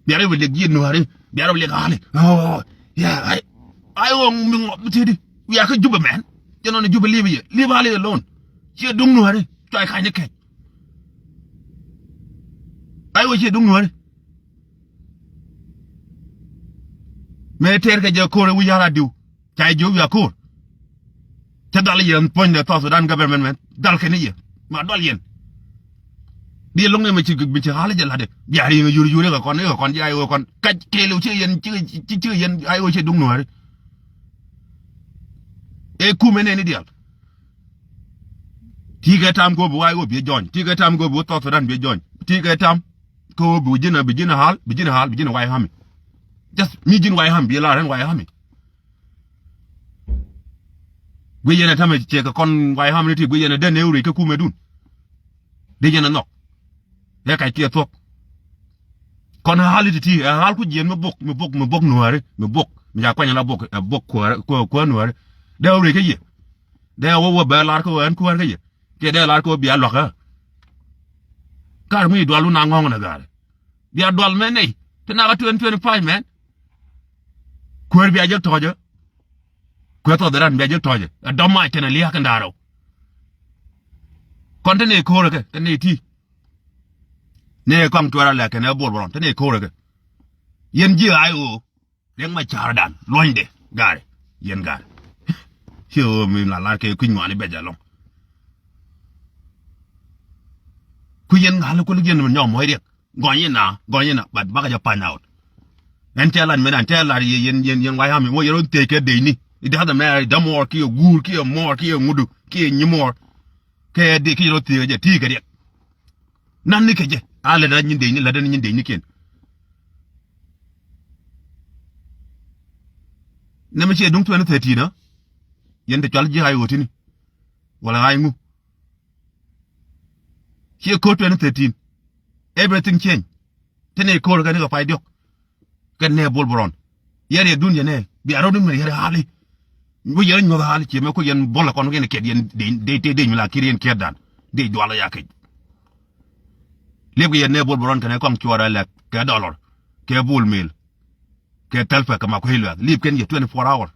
Biarɛ bi liɛk ji̱ nuääri biarɛ bi liɛk ɣa̱li. Oh, yeah, I, I own mi ŋɔk mi tidi. Wiaa kä Jubɛ mɛn. Jɛ nɔn Jubɛ li̱i̱p yɛ li̱i̱p ɣa̱li alone. Ciɛ duŋ nuääri cua i̱ ka̱ny ni kɛc. I O ciɛ duŋ nuääri. Mëë tɛɛr kɛ jɛ ko̱r ɛ wi̱c ɣa̱l a diw. Ca jiök wiaa ko̱o̱r. Cä dal yɛn puɔ̱nydɛ South Sudan government mɛn dal kɛn i̱ yɛ ma dɔl yɛn. Di lo̱ŋ ɛmɛ ci bi ci ɣa̱l jɛ la̱tdɛ bia ri̱i̱ŋ yur yur kɛ kɔn kɛ kɔn jɛ ay wee kɔn kac kɛɛliw ci yɛn ci ci ci yɛn ay wee ci duŋ nuääri. Ɛ kumɛ nɛni diaal. Ti kɛ tam kɛ wä bi wa ay wee bi jɔny ti kɛ tam kɛ wä bi wä South Sudan bi jɔny ti kɛ tam kɛ wä bi ji̱n bi ji̱n ɣa̱l bi ji̱n ɣa̱l bi ji̱n way hami. Just mi ji̱n way hami bi la rɛn way hami. Guic yɛn ɛ tämɛ ciɛ kɛ kɔn way hami ni ti guic yɛn ɛ den ɛ wä rɛy kä kumɛ dun. Dee yɛn ɛ nhɔk. Ɛ kac kiɛ thuɔ̱k. Kɔn ɛ ɣa̱l i̱ ti̱ti̱ ɛ ɣa̱l ku jiɛn mi bok mi bok mi bok nuääri mi bok mi ca kuany la bok ɛ bok kuäär kuäär nuääri. Dee wä rɛy kä yɛ. Dee wä wä bɛ lar kä wä ɛn kuäär kä yɛ. Kiɛ dee lar kä wä bia luakä. Kar ŋui̱ dual wun a ŋɔ̱ŋ na ga̱a̱rɛ. Bia dual mɛ nɛy ti nak a twenty twenty five mɛn. Kuäär bia jek tɔ̱ɔ̱cä. Kuäär South Sudan bia jek tɔ̱ɔ̱cä ɛ dɔ̱m mac kɛn a lia̱a̱k kɛn da̱a̱r rɛw. Kɔn te nɛy ko̱o̱rɛ kɛ, te nɛy ti. Nɛ kɔaŋ cuɔr a lɛk kɛnɛ Bol Bɔrɔn, te nɛy ko̱o̱rɛ kɛ. Yɛn ji̱ ay ɣöö Riɛk Macar dan luɔ̱nydɛ gaari. Yɛn gaari. Ciɛ ɣöö mi la lar kɛ kui̱ nyuani bɛc alɔŋ. Ku yɛn ŋa̱l kul yɛn mi nyɔk mɔc Riɛk. Gɔny yɛn na, gɔny yɛn na, but bakɛ jɛ pan out. Ɛn cɛ lat mɛn an cɛ lat yɛ yɛn, yɛn, yɛn White Army wä yɛn rɔ thiec kɛ dec ni. It doesn't matter, dämuɔɔr kiɛ guur kiɛ mɔɔr kiɛ ŋudu kiɛ nyi mɔɔr. Kɛ dec kiɛ rɔ thiec kɛ jɛ ti kɛ Riɛk. Nan ni kɛ jɛ a lɛ lat nyin dec ni, lat ni nyin dec ni kiɛn. Nɛ mi ciɛ duŋ twenty thirteen a yɛn te cual ji̱ ay ɣöö tini. Wala ay ŋu. Ciɛ ko̱r twenty thirteen. Everything change. Te nɛy ko̱r kɛ ni kɛ pay diɔ̱k. Kɛ nɛ Bol Bɔrɔn. Yɛn yɛ dun yɛn ɛ bia rɔ̱dun mɛn yɛn ɛ hali. Wä yɛn ɛ nyuɔth hali ciɛ mɛ ku yɛn bol ɛ kɔn kɛn kɛt yɛn dec, dec, dec, dec mi la kir yɛn kɛt dan. Dec dual ɛ ya kec. Liep kɛ yɛn nɛ Bol Bɔrɔn kɛnɛ kɔŋ cuɔrɛ lɛk kɛ dɔlɔr. Kɛ Bol Mel. Kɛ thɛl pɛ kɛ ma kuec luɛth. Liep kɛn yɛ twenty four hour.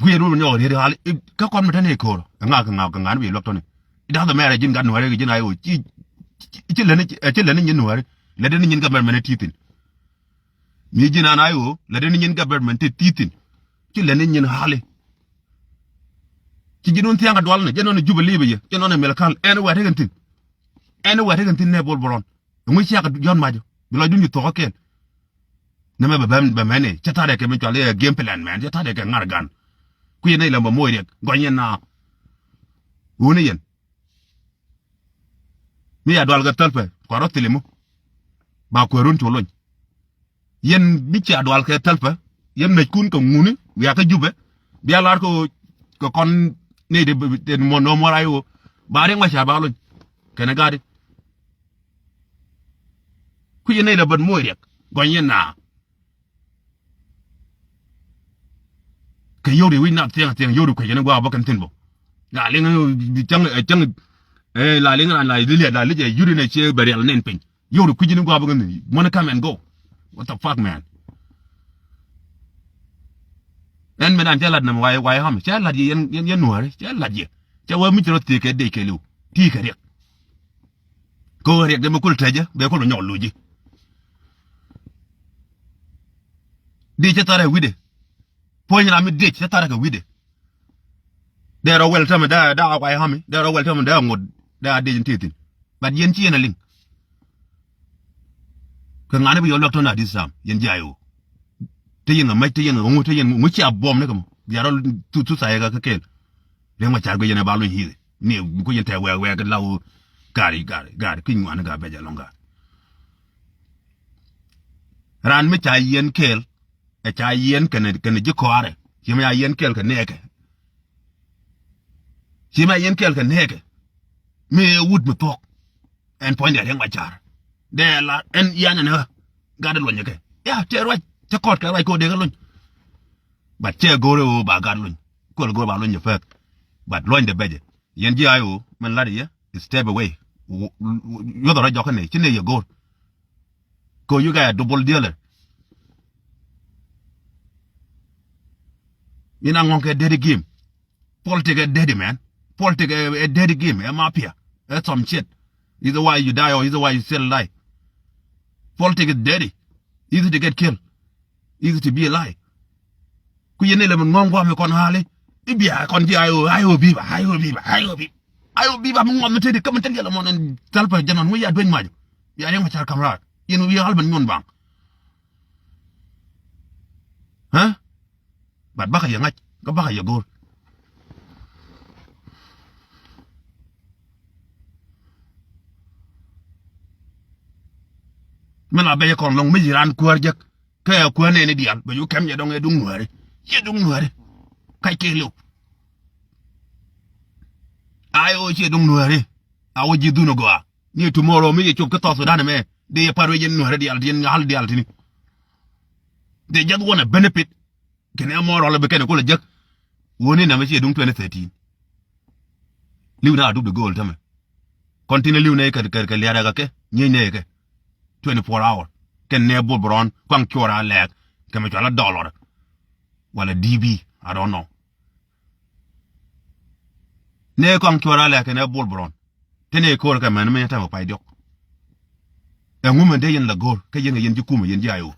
Guiɛ run nyɔk riet hal kä kɔn mi tɛn i̱ ko̱r. Ŋa kɛ ŋa kɛ ŋa ni bi luäk tɔni. It doesn't matter ji̱n gat nuääri kɛ ji̱n ay ɣöö ci, ci, ci leni, ci leni nyin nuääri. Lɛ deni nyin government ti thin. Mi ji̱n an ay ɣöö lɛ deni nyin government ti thin. Ci leni nyin hali. Ci ji̱n wun thiaŋ kɛ dual ni jɛ nɔni Jubɛ li̱i̱bɛ yɛ jɛ nɔni Mɛlkal ɛn wɛt tekɛn thin. Ɛn wɛt tekɛn thin nɛ Bol Bɔrɔn. Ɛŋu ciakɛ Jɔ̱ɔ̱n Mac bi lɔcdun ci thuɔ̱k kɛɛl. Nɛmɛ bɛ bɛm bɛ mɛn i̱ cä tha̱rɛ kɛ mi cɔal i̱ game plan mɛn cä tha̱rɛ kɛ ŋa̱r gan. Ku yɛn nɛy lɛ bɛ moc Riɛk gɔny yɛn na. Wuni yɛn mi ya dual kɛ thäl pɛ kua rɔ thil imu. Ba kuɛɛrun cu lony. Yɛn mi cia dual kɛ thäl pɛ yɛn mɛckun kɛ ŋuni wiakä Jubɛ. Bia lar kɛ kɛ kɔn nɛy ti muɔ̱n nɔ muɔ̱r ay ɣöö ba Riɛk Macar ba lony. Kɛnɛ ga̱a̱di. Kui̱c yɛn nɛy lɛ bät moc Riɛk gɔny yɛn na. Kɛ yio̱w ri wi̱c na thiɛŋ thiɛŋ yio̱w ri kuec yɛn gua̱a̱k bä kɛn thi̱n bä. La liŋ cäŋ cäŋ la liŋ la li̱c la li̱c ɛ yut in ɛ cie bɛ riɛl nɛn piny. Yio̱w ri kui̱c yɛn gua̱a̱k bä kɛn thi̱n. Muɔ̱n come and go. What the fuck, man? Ɛn mɛ dan cɛ lat nɛm way way ham cɛ lat yɛ yɛn yɛn nuääri cɛ lat yɛ. Cɛ wee mi ci rɔ thiek kɛ dec kɛ liw ti kɛ Riɛk. Kɛ ɣöö Riɛk dee mi kul tɛcä bɛ kul mi nyɔk luci. Dee cä tharɛ wi̱dɛ. Puɔ̱ny ram mi dee cä tharɛ kɛ wi̱dɛ. Dee rɔ wɛl tämɛ dee dee a way hami dee rɔ wɛl tämɛ dee a ŋot dee a dee jin ti thin. But yɛn ci yɛn a liŋ. Kɛ ŋa̱n bi yɔ luak tɔn a this time yɛn jiay ɣöö. Te yɛn ŋa mec te yɛn ŋa ŋu te yɛn ŋu cia buɔm ni kɛ mɔ bia rɔ thu thu thayɛ kɛ kɛɛl. Riɛk Macar guic yɛn ɛ ba luny hi̱i̱th ni ku yɛn tɛ wɛɛk wɛɛk la ɣöö. Gari gari gari kui̱ ŋuani gari bɛc ɛlɔ̱ŋ gari. Raan mi ca yɛn kɛɛl ɛ ca yɛn kɛnɛ kɛnɛ ji̱ kɔaarɛ. Ci mi ca yɛn kɛɛl kɛ nɛɛkɛ. Ci mi ca yɛn kɛɛl kɛ nɛɛkɛ. Mi ɛ wut mi thuɔ̱k. Ɛn puɔ̱nydɛ Riɛk Macar dee la ɛn yan ɛn ɣä. Gat luɔny kɛ ya cɛ ruac cɛ kɔt kɛ ruac kɛ ɣöö dee kɛ luny. But cɛ go̱o̱r ɣöö ba gat luny. Kuɔl go̱o̱r ba luny jɛ pɛth. But luɔnydɛ bɛcɛ yɛn ji̱ ay ɣöö mɛn lat yɛ step away. Yuɔth rɔ jɔkä nɛ ci nɛ yɛ go̱o̱r. Kɛ ɣöö you guys are double dealer. Yɛn a ŋɔŋ kɛ dirty game. Politics a dirty, man. Politics a, a dirty game, a mafia, a some shit. Either why you die or either why you still alive. Politics is dirty. Easy to get killed. Easy to be alive. Ku yɛn ni lɛ mi ŋɔŋ guam mi kɔn hali. I̱ bia kɔn ji̱ ayo ayo biba ayo biba ayo biba. Ayo biba mi ŋɔm mi tedi kä mi tedi yɛlɛ mɔn in thalpɛ jɛn ɔn ŋu ya dueny mac. Bia Riɛk Macar kam raar yɛn wi̱i̱ hal ben nyuɔn baŋ. Huh? But bakɛ yɛ ŋa̱c kä bakɛ yɛ go̱o̱r. Mi la bɛc kɔn lɔŋ mi ci raan kuäär jek. Kä ɛ kuäär nɛɛni diaal bɛ cu kɛm yɛ dɔŋ ɛ duŋ nuääri. Ciɛ duŋ nuääri. Kac kek liw. Ay ɣöö ciɛ duŋ nuääri. A wä ji̱ dhun ɛ gɔaa ni tomorrow mi yɛ cop kä South Sudan ɛmɛ. Dee yɛ par wec yɛn nuääri diaal ti yɛn hal diaal tini. They just want a benefit. Kɛn ɛ mɔɔr ɔl bi kɛn ɛ kol ɛ jek. Wuni nɛmɛ ciɛ duŋ twenty thirteen. Li̱w na a dup di go̱o̱l tämɛ. Kɔn tin ɛ li̱w nɛ kɛ kɛ kɛ liaat ɛ kɛ kɛ nyiec nɛ kɛ. Twenty four hour kɛn nɛ bol bi rɔɔn kuaŋ cuɔr a lɛɛk. Kɛ mɛ cual a dɔlɔr. Wala D B, I don't know. Nɛ kɔŋ cuɔr alɛ kɛnɛ Bol Bron. Te nɛ ko̱r kɛ mɛn mi tämɛ pay diɔk. Ɛŋu mɛn dee yɛn la go̱o̱r kä yɛn kɛ yɛn ji̱ kumɛ yɛn ji̱ IO.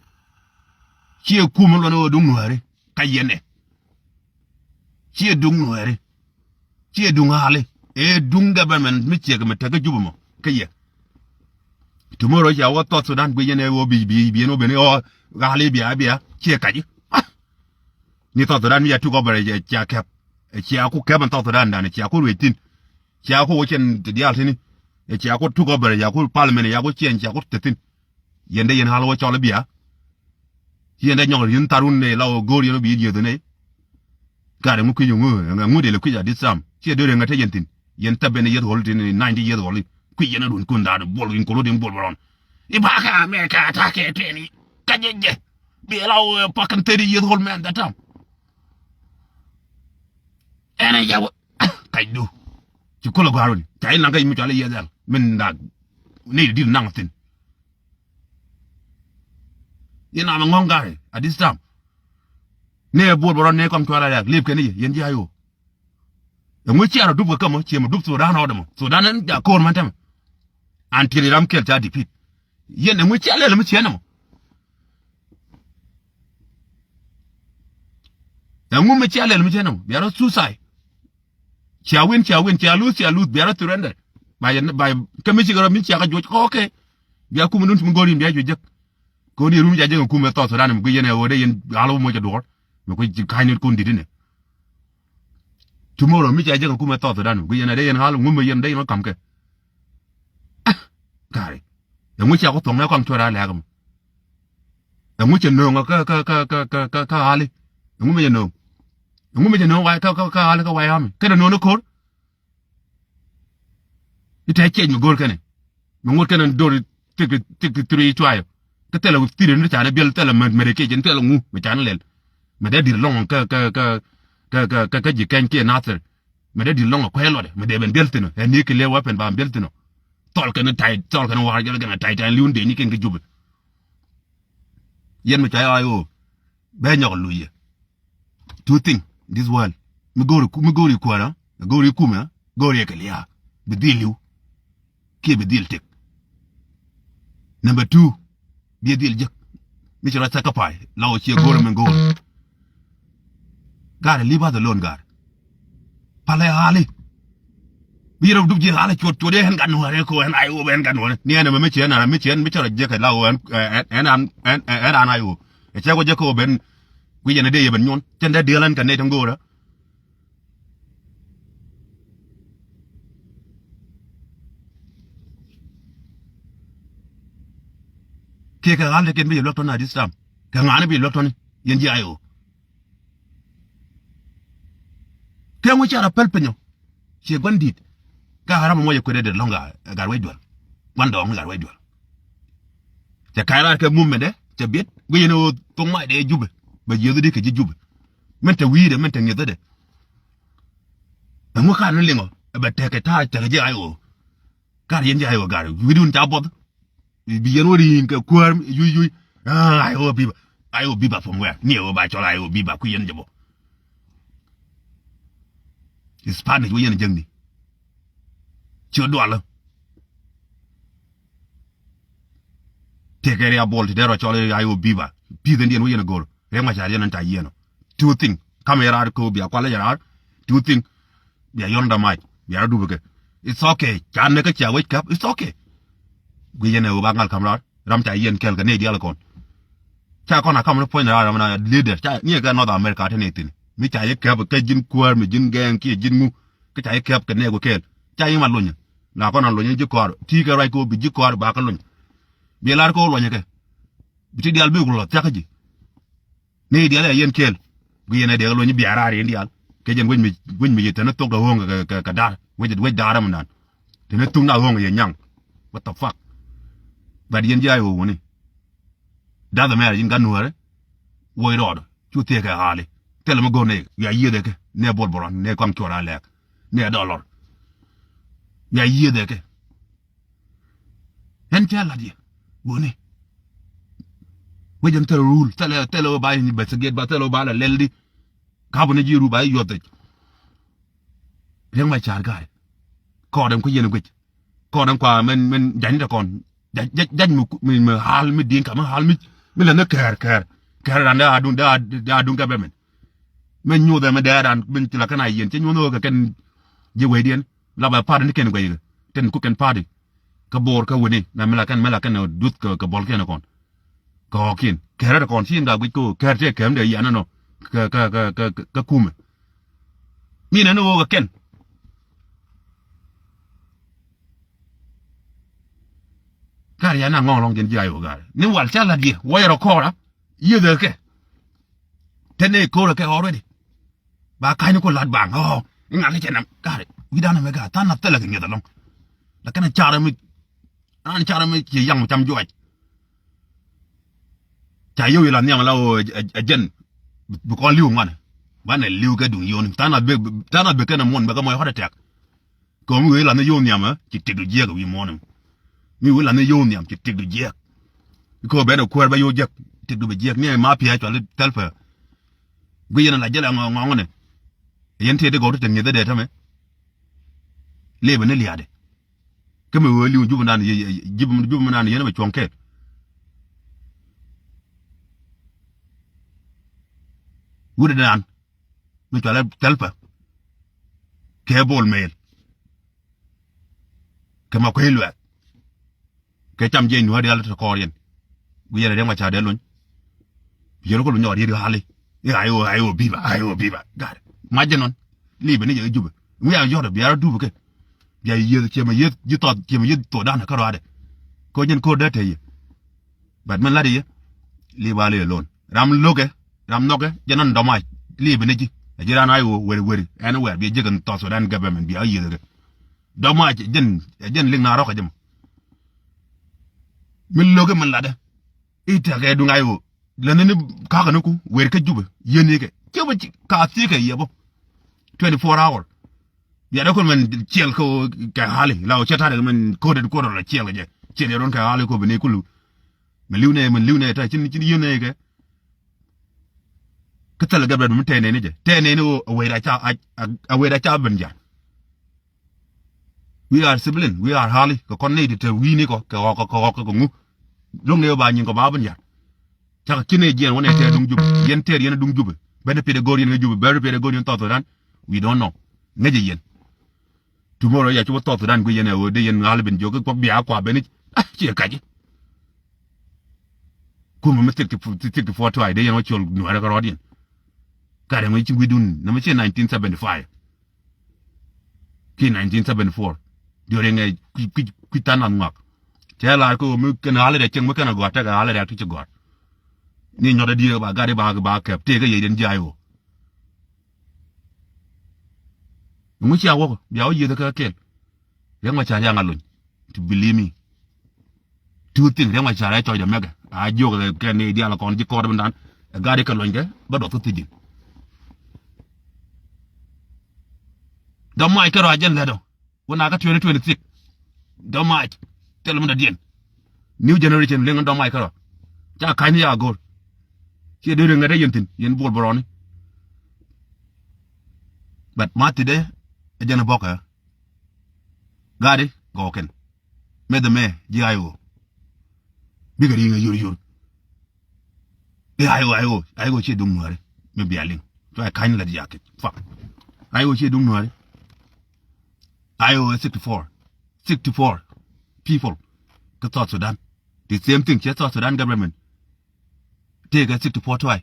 Ciɛ kumɛ luɔn ɣöö duŋ nuääri kä yɛn ɛ. Ciɛ duŋ nuääri. Ciɛ duŋ ɣa̱li. Ëë duŋ government mi ciɛ kɛ mɛ tek kä Jubɛ mɔ kä yɛ. Tomorrow cia wä South Sudan guic yɛn ɛ ɣöö bi bi bi yɛn wä ben ɣöö ɣa̱li bia bia ciɛ kac. Ah! Ni South Sudan mi ca tuk ɔbɛr cia kɛp. Cia ku kɛp ɛn South Sudan dan cia ku ruec thin. Cia ku wä cɛn ti diaal tini. Cia ku tuk ɔbɛr cia ku parliament cia ku ciɛn cia ku te thin. Yɛn dee yɛn ɣa̱l wä cɔl bia. Ci yɛn dee nyɔk yɛn thar wun ne la wä go̱o̱r yɛn wä bi yɛn yieth ne. Gat ɛŋu kui̱c ɛŋu ɛŋu dee lɛ kui̱c a this time. Ci yɛn dee rɛŋ ɛ te yɛn thin. Yɛn thɛp ben yɛth ɣɔl thin ninety yɛth ɣɔl. Kui̱c yɛn a duun kun daat buɔl in kolo din buɔl bɛ rɔn. I̱ ba kɛ America attack ɛ tɛni. Ka jɛ jɛ. Bi la wä fucking thirty years old man that time. Ɛn ɛ jɛ wä. Kac du. Ci kolo gɔ̱a̱r wuni. Ca in naŋ ka i̱ mi cɔal i̱ yɛth ɛl. Min dak. Ni di dil naŋ thin. Yɛn a mɛ ŋɔ̱ŋ gari at this time. Nɛ buɔl bɛ rɔn nɛ kɔm cual a rɛk lip kɛn i̱ yɛn ji̱ a yo̱o̱. Ɛŋu ciɛ rɔ dup kɛ kämä ciɛ mɛ dup Sudan rɔɔdɛ mɔ Sudan ɛn ja ko̱r mɛn tämɛ. Until ram kɛl ca defeat. Yɛn ɛŋu ciɛ lɛl mi ciɛ nɛ mɔ. Ɛŋu mi ciɛ lɛl mi ciɛ nɛ mɔ bia rɔ suicide. Cia win cia win cia luth cia luth bia rɔ surrender. Ba yɛn ba kä mi cikɛ rɔ mi cia kä juɔc kɔ okay. Bia kumɛ dun ti mi go̱r in bia juɔc jek. Kɛ ɣöö ni rum ca jek ɛ kumɛ South Sudan mi guic yɛn ɛ ɣöö dee yɛn ɣal wä moc ɛ duɔ̱ɔ̱r. Mi kui̱ ci ka̱ny ni kun di̱t inɛ. Tomorrow mi ca jek ɛ kumɛ South Sudan mi guic yɛn ɛ dee yɛn ɣal ŋumɛ yɛn dee yɛn ɣä ka̱m kɛ. Ah, kari. Ɛŋu cia ku thuɔ̱ŋ nɛ kɔaŋ cuɛ raa lɛ̈ɛ̈k ɛmɔ. Ɛŋu cɛ nööŋ kä kä kä kä kä kä kä ɣali. Ɛŋu mɛ cɛ nööŋ. Ɛŋu mɛ cɛ nööŋ wa̱i̱ kä kä kä ɣali kä wa̱i̱ ɣami. Kä dee nööŋ ni ko̱r. I̱ te ciɛc mi go̱o̱r kɛnɛ. Mi ŋot kɛnɛ do̱r thik thik three cuayɔ. Kä thilɛ thiri ni canɛ biɛl thilɛ mɛ mɛ de kiɛ jɛn thilɛ ŋu mi canɛ lɛl. Mɛ dee di̱t lɔŋ kä kä kä kä kä kä ji̱ kɛny kiɛ nathir. Mɛ dee di̱t lɔŋ ɛ kuɛy luɔtdɛ mɛ dee ben biɛl thin ɔ ɛ ni kɛ lëë wä pɛn ba ben biɛl thin ɔ. Thɔl kɛn ta̱y thɔl kɛn wa̱a̱r jɛl kɛn ta̱y ta̱y li̱wun dee ni kɛn kɛ jupɛ. Yɛn mi ca yɔ ay ɣöö bɛ nyɔk luc yɛ. Two thing this world. Mi go̱o̱ri mi go̱o̱ri kuäärä mi go̱o̱ri kumɛ go̱o̱ri yɛ kɛ lia̱a̱ bi dhil li̱w. Kiɛ bi dhil tëk. Number two, bi dhil jek. Mi ci rɔ sacrifice la wä ciɛ go̱o̱r min go̱o̱r. Gaar leave us alone gaar. Palɛ ɣali. Bi rɔ dup ji̱ ɣali cuɔt cuɔt yɛ ɣän gat nuɔ̱ɔ̱rɛ ko ɣän ay wä bɛ ɣän gat nuɔ̱ɔ̱rɛ ni ɣän ɛmɛ mi ci ɣän ara mi ci ɣän mi ci rɔ jek la wä ɣän ɣän ɣän ɣän ɣän ay wä. Ɛ cɛ wä jek ko ben. Kui̱ yɛn ɛ dee yɛ ben nyuɔn cɛn dee diɛl ɣän kɛ nɛy tin go̱o̱rä. Kiɛ kɛ ɣa̱l tɛkɛn bi yɛ luäk tɔ̱ni a this time kɛ ŋa̱ni bi yɛ luäk tɔ̱ni yɛn ji̱ ay ɣöö. Kɛ ŋu ca rɔ päl piny ɔ ciɛ gua̱n di̱t. Ka ram mɔ yɛ kuet ɛ dee lɔ̱ŋ gat wec duel. Gua̱n dɔɔŋ gat wec duel. Cɛ ka̱c raar kɛ mum mɛndɛ cɛ biɛt guic yɛn ɣöö thoŋ mac dee jupɛ. Bɛ jiɛth di kɛ ji̱ jupɛ. Min te wi̱i̱dɛ min te ŋi̱ethädɛ. Ɛŋu kar ni liŋɔ ɛ bɛ tekɛ ta̱a̱ tekɛ ji̱ ay ɣöö. Kar yɛn ji̱ ay ɣöö gar wi̱dun ca buɔth. Bi yɛn wä ri̱i̱ŋ kɛ kuäär yuc yuc. Ay ɣöö biba ay ɣöö biba from where ni ɣöö ba cɔl ay ɣöö biba kui̱ yɛn jɛ bɔ. Spanish wä yɛn jäŋni. Ci ɣöö dualä. Tekɛ ria bol ti derɔ cɔl ay ɣöö biba. Pi̱th in diɛn wä yɛn a go̱r. Riɛk ma ca yɛn an ca yiɛn ɔ. Two thing. Kamɛ yɛ raar ko̱o̱p bia kualä yɛ raar. Two thing. Bia yɔn da mac bia rɔ dup kɛ. It's okay. Ca näk kä cia wec käp. It's okay. Guic yɛn ɛ wä ba ŋal kam raar ram ca yiɛn kɛl kɛ nɛy diaal kɔn. Ca kɔn a kam ni puɔ̱ny raar ram na leader ca ni kɛ North America te nɛy thin mi ca yɛ käp kɛ ji̱n kuäär mi ji̱n gɛɛŋ kiɛ ji̱n ŋu. Kä ca yɛ käp kɛ nɛy wä kɛɛl ca yɛ ma lony. Na kɔn a lony ji̱ kɔaar ti kɛ ruac kɛ wä bi ji̱ kɔaar ba kä lony. Bi lar kɛ wä lony kɛ bi ti diaal bi wä lɔ thiakä ji̱. Ni diaal ɛ yɛn kɛɛl. Guic yɛn ɛ dee kɛ lony biaar raar yɛn diaal. Kɛ jɛn wec mi wec mi yɛ tɛn thok dɛ ɣööŋ kɛ kɛ kɛ daar wec wec daar ɛmɛ naan. Tɛn thok na ɣööŋ yɛ nyaŋ. What the fuck? But yɛn ji̱ ay ɣöö wuni. Dath ɛmɛ ji̱n gat nuäärɛ. Woc rɔɔdɔ cu thiee kɛ ɣaali. Thilɛ mi go̱o̱r nɛ ya yiëëdɛ kɛ nɛ bol bɔrɔn nɛ kɔaŋ cuɔr a lɛɛk. Nɛ dɔlɔr. Ya yiëëdɛ kɛ. Ɛn cɛ lat yɛ wuni. Wec ɛn thilɛ rul thilɛ thilɛ wä ba investigate ba thilɛ wä ba la lɛl di. Kap ni ji̱ ru ba yuɔth thic. Riek Machar ga̱a̱r. Kɔɔr ɛn kui̱ yɛn guic. Kɔɔr ɛn kua mɛn, mɛn ja̱ny tɛ kɔn. Ja̱ny, ja̱ny, ja̱ny mi, mi, mi hal mi di̱i̱ŋ ka mi hal mi, mi lɛ ni kɛɛr, kɛɛr. Kɛɛr ran dee a duŋ, dee a, dee a duŋ kɛ bɛ mɛn. Mɛn nyuuth ɛmɛ dee ran, mɛn ci la kɛn a yɛn. Cɛ nyuuth ɛ kɛ kɛn ji̱ wecdiɛn. La bɛ pa̱a̱t ni kɛn guɛc kɛ. Tɛn ku kɛn pa̱a̱t. Kä bo̱o̱r kä weni. Na mi la kɛn, mi la kɛn duth kɛ, kɛ bɔl kɛn kɔn. Kɛ ɣɔ̱kiɛn. Kɛɛr ɛ kɔn ci in ka guic kä ɣöö kɛɛr tëë kɛɛm dee yian ɛnɔ. Kɛ, kɛ, kɛ, kɛ, kɛ kumɛ. Mi nɛn ɣöö kɛ kɛn. Kar ya na ŋɔŋ lɔŋ jɛn ji̱ ay wä gar. Ni wal ca lat yɛ wä yɛ rɔ kɔra. Yieth ɛ kɛ. Tɛn ɛ ko̱r ɛ kɛ already. Ba ka̱ny ni ku lat baŋ. Ɔ, iŋa kɛ cɛ nam. Kar wi̱dan ɛmɛ gar than na thilɛ kɛ ŋi̱eth ɛlɔŋ. Lakin ɛ car ɛmɛ. An car ɛmɛ ci yaŋ cam juac. Ca yio̱w ilan nhiam la ɣöö ɛ, ɛ, ɛ jɛn. Bi kɔn li̱w ŋuan. Banɛ li̱w kɛ duŋ yio̱w ni. Than a bek, than a bek kɛn ɛ muɔ̱n bɛ kɛ mɔc heart attack. Kɛ mi wee lath ni yio̱w nhiam ɛ ci tikdu jiɛk ɛ wi̱i̱ muɔ̱ɔ̱n ɛmɛ. Mi wee lath ni yio̱w nhiam ci tikdu jiɛk. Kɛ ben ɛ kuäär bä yio̱w jiɛk, tikdu bɛ jiɛk ni ɛ ma pia̱a̱c cuali thɛl pɛ. Guic yɛn ɛ la jɛl ɛ ŋɔŋ ŋɔŋ ni. Yɛn tëë ti gɔw ti te ŋi̱eth ɛ dee tämɛ. Lëë bɛ ni lia̱a̱dɛ. Kä mi wee li̱w jupä nan yɛ, yɛ, jupä, jupä nan yɛn bɛ cuɔ̱ŋ kɛɛl. Wut ɛ dan. Mi cualɛ thɛl pɛ. Kɛ bol meel. Kɛ ma kuey luɛɛk. Kɛ cam jiɛc nuäär diaal te kɔɔr yɛn. Wi̱i̱ yɛn a riɛk ma ca dee lony. Yɛn kɔ lu nyɔɔr yet ɣali. I̱ ay wä, ay wä biba, ay wä biba. Gat. Ma jɛ nɔn. Li̱bɛ ni jɛ jubɛ. Wi̱i̱ a yɔt bia rɔ dup kɛ. Bia yieth ciɛ ma yieth ji̱ thɔth, ciɛ ma yieth thɔth dan kä rɔadɛ. Kɔ jɛn ko̱r dee te yɛ. But min lat yɛ. Li̱bɛ a li̱ alone. Ram lo̱kɛ, ram nhɔkɛ, jɛ nɔn dɔmac. Li̱bɛ ni ji̱. A ji̱ ran ay wä weri weri. Ɛn wɛr bia ji̱ kɛ thɔth Sudan government bia yieth kɛ. Dɔ̱mac jɛn, jɛn liŋ na rɔ̱k ɛ jɛ mɔ. Mi lo̱k i̱ min latdä. I̱ tɛkɛ duŋ ay ɣöö lätni ni ka̱kä ni ku wer kä Jubɛ. Yien ni kɛ cä bä ka thiekɛ yɛ bä. Twenty four hour. Bia dee kun mɛn ciɛl kɛ ɣöö kɛ hali la ɣöö cä ta̱rɛ mɛn ko̱dɛ ko̱dɛ la ciɛl kɛ jɛ. Ciɛl yɛ run kɛ hali ko̱ bi ni kulu. Mɛ li̱w nɛ mɛn li̱w nɛ ta̱ cin cin yien nɛ kɛ. Kä thilɛ gɛp rɛt mi tɛɛnɛ ni jɛ tɛɛnɛ ni ɣöö a wecda ca a wecda ca ben ja̱. We are civilian, we are hali kɛ kɔn nɛy ti te wi̱i̱ni kɔ kɛ ɣɔk kɛ ɣɔk kɛ ŋu. Lo̱ŋ ni ba nyin kɔ ba ben yar. Cakɛ ci nɛy jiɛn wä nɛy tɛɛr duŋ Jubɛ yɛn tɛɛr yɛn duŋ Jubɛ. Bɛn piɛt ɛ go̱r yɛn kɛ Jubɛ bɛn piɛt ɛ go̱r yɛn South Sudan. We don't know. Ŋäcɛ yɛn. Tomorrow ya ci wä South Sudan guic yɛn ɛ ɣöö dee yɛn ɣal ben jiök kɛ kuɔk bia kua ben i̱ a ciɛ kac. Kumɛ mi thiek ti thiek ti puɔt tuay dee yɛn wä col nuäärä kɛ rɔɔdiɛn. Karɛ ŋui̱ ci wi̱dun nɛmɛ ci nineteen seventy five. Ki nineteen seventy four. During ɛ kui̱ kui̱ kui̱ than nath ŋɔak. Cɛ lar kɛ ɣöö mi kɛn ɣa̱l rɛk cieŋ mi kɛn ɛ gɔ̱a̱r tekɛ ɣa̱l rɛk ti ci gɔ̱a̱r. Ni nyɔt ɛ diee ba gat i̱ ba ba kɛp tëëk kä yec den ji̱ ay ɣöö. Ŋu cia wäkɔ bia wä yieth kä kɛl. Riɛk ma ca riaŋ a lony. To believe me. Two thing riɛŋ ma ca rɛc cɔc dɛ mɛkɛ a jiök kɛ ni diaal kɔn ji̱ kɔɔr bi nan. Ɛ gat ikɛ luɔ̱nykɛ bä dɔth kä thi̱ji̱n. Dɔ̱mac kärɔa jɛn lɛt ɔ wä na kä twenty twenty six. Dɔ̱mac thil mi dɔ̱diɛn. New generation liŋ dɔ̱mac kärɔa. Ca ka̱ny ni ya go̱r. Ciɛ dee riŋ ɛ dee yɛn thi̱n yɛn buɔl bärɔni. But ma thi̱dɛ ɛ jɛn ɛ bɔkä. Gat ikɛ gɔɔkɛn. Meth ɛmɛ ji̱ ay ɣöö bikɛ ri̱i̱ŋ ɛ yur yur. I̱ ay ɣöö ay ɣöö ay ɣöö ciɛ duŋ nuääri mi bia liŋ. Cua ka̱ny lät yakic. Fuck. Ay ɣöö ciɛ duŋ nuääri. Ay ɣöö sixty four. Sixty four people kä South Sudan. The same thing ciɛ South Sudan government. Tëëkɛ sixty four tuay.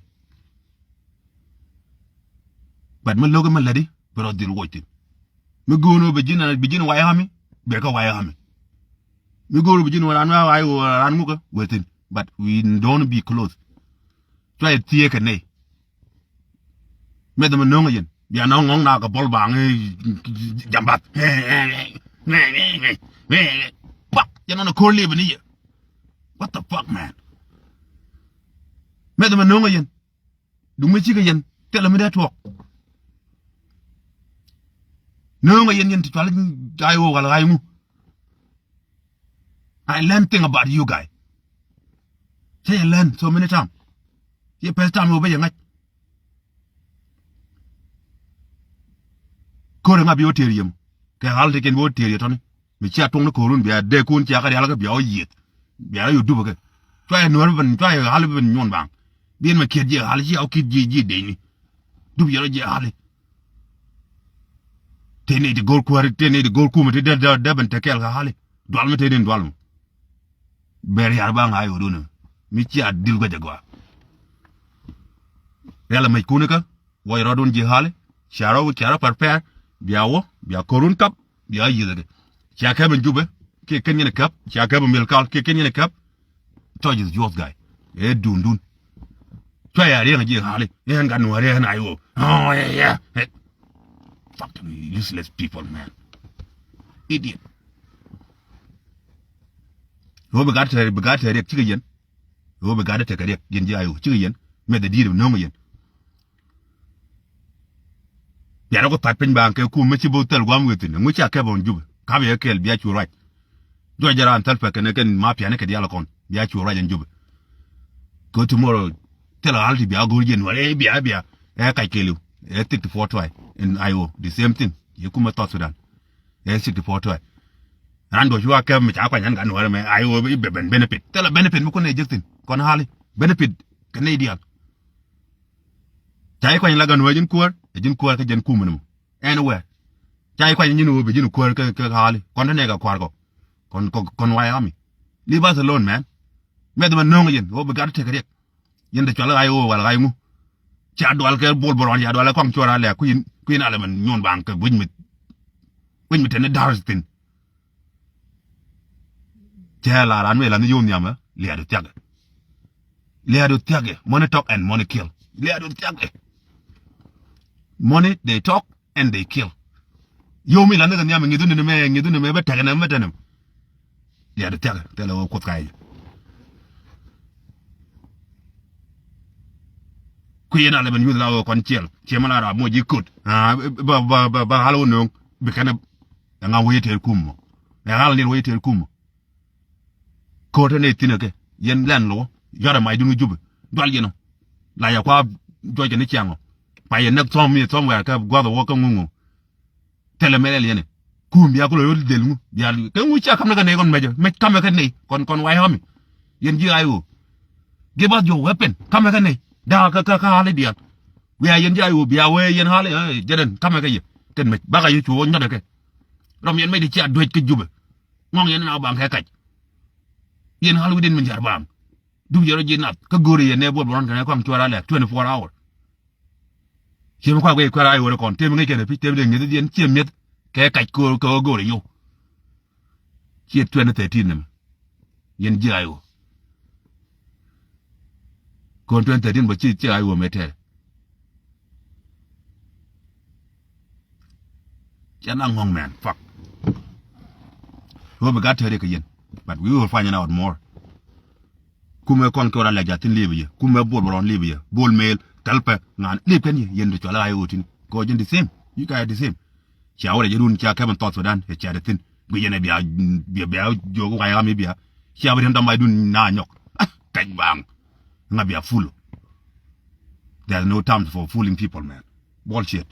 But mi lo̱k mi lätdi bi rɔ dhil woc thi̱n. Mi go̱o̱r bi ji̱n bi ji̱n White Army bɛ kä White Army. Mi go̱o̱r bi ji̱n ran mi ay ran ŋukä wee thi̱n. But we don't be close. Cuay thieekɛ nɛy. Meth mi no̱ŋ yɛn bia nɔŋ ŋɔŋ na kɛ bɔl baŋ jambath. Fuck. Yɛn nɔn a ko̱r liep ni yɛ. What the fuck, man? Meth mi no̱ŋ yɛn. Duŋ mi cikɛ yɛn thilɛ mi dee tuɔɔk. Nööŋɛ yɛn yɛn ti cual ay ɣöö wal ɣa̱c ŋu. I learn thing about you guy. Cä yɛ learn so many time. Yɛ first time ɣöö bä yɛ ŋa̱c. Ko̱r ɛ ŋa bi wä tëër yiem kɛ ɣal ti kɛn bi wä tëër yɛ tɔ̱ni. Mi cia tuɔŋni ko̱run bia dee kun cia kɛ rial kɛ bia wä yieth. Bia rɔ yɛ dup kɛ. Cua yɛ nuɔ̱r ben, cua yɛ ɣal ben nyuɔn baŋ. Bi ɛn mɛ kiɛt jiɛ ɣal cia wä kiɛt jiɛ jiɛ dee ni. Dup yɛ rɔ jiɛ ɣali. Tëë ni ti go̱r kuäär, tëë ni ti go̱r kumɛ ti dee, dee, dee ben te kɛɛl kɛ ɣali. Dual mi tëë ni dual mi. Bɛr yar ba ŋa̱c ɣöö dun mi cia dil guɛc agɔaa. Rial amec kuni kä wä rɔɔdun ji̱ ɣali. Cia rɔ, cia rɔ prepare. Bia wä bia ko̱run kap bia yieth kɛ. Cia kɛp in Jubɛ kiɛ kɛn yɛn kɛp, cia kɛp in Mil Kal kiɛ kɛn yɛn kɛp. Tɔc is juɔth guy. Ɛ dundun. Cua ya riɛŋ ji̱ ɣali. Ɛn gat nuɔ̱ɔ̱ri ɛn ay wä. Oh, yeah, yeah. Hey. Fucking useless people, man. Idiot. Ɣöö bi gat tɛɛr, bi gat tɛɛr riɛk cikɛ yɛn. Ɣöö bi gat tɛɛr riɛk yɛn ji̱ ay wä cikɛ yɛn. Mɛth ɛ di̱i̱t bi no̱o̱ŋ yɛn. Bia rɔ ku tha̱t piny baŋ kɛ kum mi ci bo̱o̱th thil gua̱a̱m wëë thi̱n. Ŋu cia kɛp ɣɔn Jubɛ. Kapɛ yɛ kɛɛl bia cu ruac. Juɔc jɛ raan thil pɛk kɛnɛ kɛn ma piani kɛ diaal kɔn. Bia cu ruac ɛn Jubɛ. Kɛ tomorrow thil ɣal ti bia go̱o̱r jɛ nuɔr ɛ bia bia. Ɛ kac kɛɛliw. Ɛ thi̱k ti puɔt tuay. Ɛn I O the same thing. Yɛ kumɛ South Sudan. Ɛ thi̱k ti puɔt tuay. Raan duɔ̱c cu a kɛp mi ca kuany ɛn gat nuɔr ɛmɛ I O i̱ bɛ ben benefit. Thilɛ benefit mi kun ɛ jek thi̱n. Kɔn ɣali. Benefit kɛ nɛy diaal. Ca ji̱ kuany la gan wee ji̱n kuäär, ɛ ji̱n kuäär kä jɛn kumä ni mɔ. Anywhere. Ca ji̱ kuany ji̱n wee bi ji̱n kuäär kä, kä ɣali. Kɔn te nɛɛk a kua̱r kɔ. Kɔn, kɔn, kɔn wayami. Leave us alone, man. Mɛth mɛ no̱o̱ŋ yɛn, wee bi gat tekɛ riɛk. Yɛn te cual ɣa̱c wee wal ɣa̱c ŋu. Ca dual kɛ bol bɛ rɔn, ca dual kɛ kɔaŋ cuɔr a lɛk, kui̱n, kui̱n alɛ mɛ nyuɔn baŋ kɛ gui̱c mi, gui̱c mi te ni da̱r thi̱n. Cɛ la ran mi la ni yom nhiam ɛ liaadu thiak ɛ. Liaadu thiak ɛ. Money talk and money kill. Liaadu thiak ɛ. Money they talk and they kill. Yom mi la ni kɛ nhiam ɛ ŋi̱thu ni mɛ ŋi̱thu ni mɛ bä tɛk ni mɛ tɛn ni. Liaadu thiak ɛ thilɛ wä kuoth ka yɛ. Kui̱ yɛn a lɛ ben yuth la wä kɔn ciɛl ciɛ mi la ra moc ji̱ kot. Ba ba ba ba hal wä no̱o̱ŋ bi kɛn ɛ ŋa wä yɛ tɛɛr kum mɔ. Ɛ ɣal nin wä yɛ tɛɛr kum mɔ. Ko̱r te nɛy thi̱n ɛ kɛ yɛn lɛn luɔ. Yuat ɛ mac dun wi Jubɛ dual yɛn ɔ. La yɛ kua juɔc kɛ ni ciaŋ ɔ. Pa yɛ näk thɔm mi thɔm wɛ̈ɛ̈r kɛ gua̱th ɛ wä kä ŋuŋ ɔ. Thilɛ mɛl ɛl yɛn ɛ. Kum bia kulɛ yot dhil ŋu bia kɛ ŋu cia kamɛ kɛ nɛy kɔn mɛcɛ mɛc kamɛ kɛ nɛy kɔn kɔn way hɔmi. Yɛn ji̱ ay ɣöö. Give us your weapon kamɛ kɛ nɛy. Da̱a̱ kä kä kä ɣali diaal. Wiaa yɛn ji̱ ay ɣöö bia wee yɛn ɣali jɛdɛn kamɛ kɛ yɛ. Kɛn mɛc bakɛ yɛ cu wä nyɔt ɛ kɛ. Rɔm yɛn mɛc di cia duec kä Jubɛ. Ŋɔŋ yɛn na baŋ kɛ kac. Yɛn ɣal wi̱diɛn min jar baŋ. Dup yɛn rɔ ji̱ nath kä go̱o̱ri yɛn nɛ buɔl bɛ rɔn kɛn ɛ kɔaŋ cuɛɛr alɛk twenty four hour. Ciɛ mi kuak guic kuɛɛr a i̱ ɣöö rɛ kɔn tëë mi ŋäc kɛn ɛ pi̱c tëë mi dee ŋi̱th i̱ dhiɛn ciɛ mi̱eth kɛ kac köör kɛ ɣöö go̱o̱ri yio̱w. Ciɛ twenty thirteen nɛmɛ. Yɛn ji̱ ay ɣöö. Kɔn twenty thirteen bä ci ci ay wä mɛ tɛɛr. Cɛ na ŋɔŋ mɛn fuck. Wä bi gat tɛɛr kɛ yɛn. But we will find out more. Kumɛ kɔn kɛ wä ra lɛk jathin li̱i̱bɛ yɛ. Kumɛ bol bɛ rɔn li̱i̱bɛ yɛ. Bol mel tɛl pɛ ŋa̱n li̱i̱b kɛn yɛ yɛn di cual ay wä tin. Kɔ jɛn the same. You guys the same. Cia wä rɛ jɛ run cia kɛmɛ South Sudan ɛ cia de thin. Gui yɛn ɛ bia bia bia jiök way ram i̱ bia. Cia bi riɛn dɔm bay dun na nyɔk. Ah, kɛc baŋ. Ŋa bia ful. There's no time for fooling people, man. Bullshit.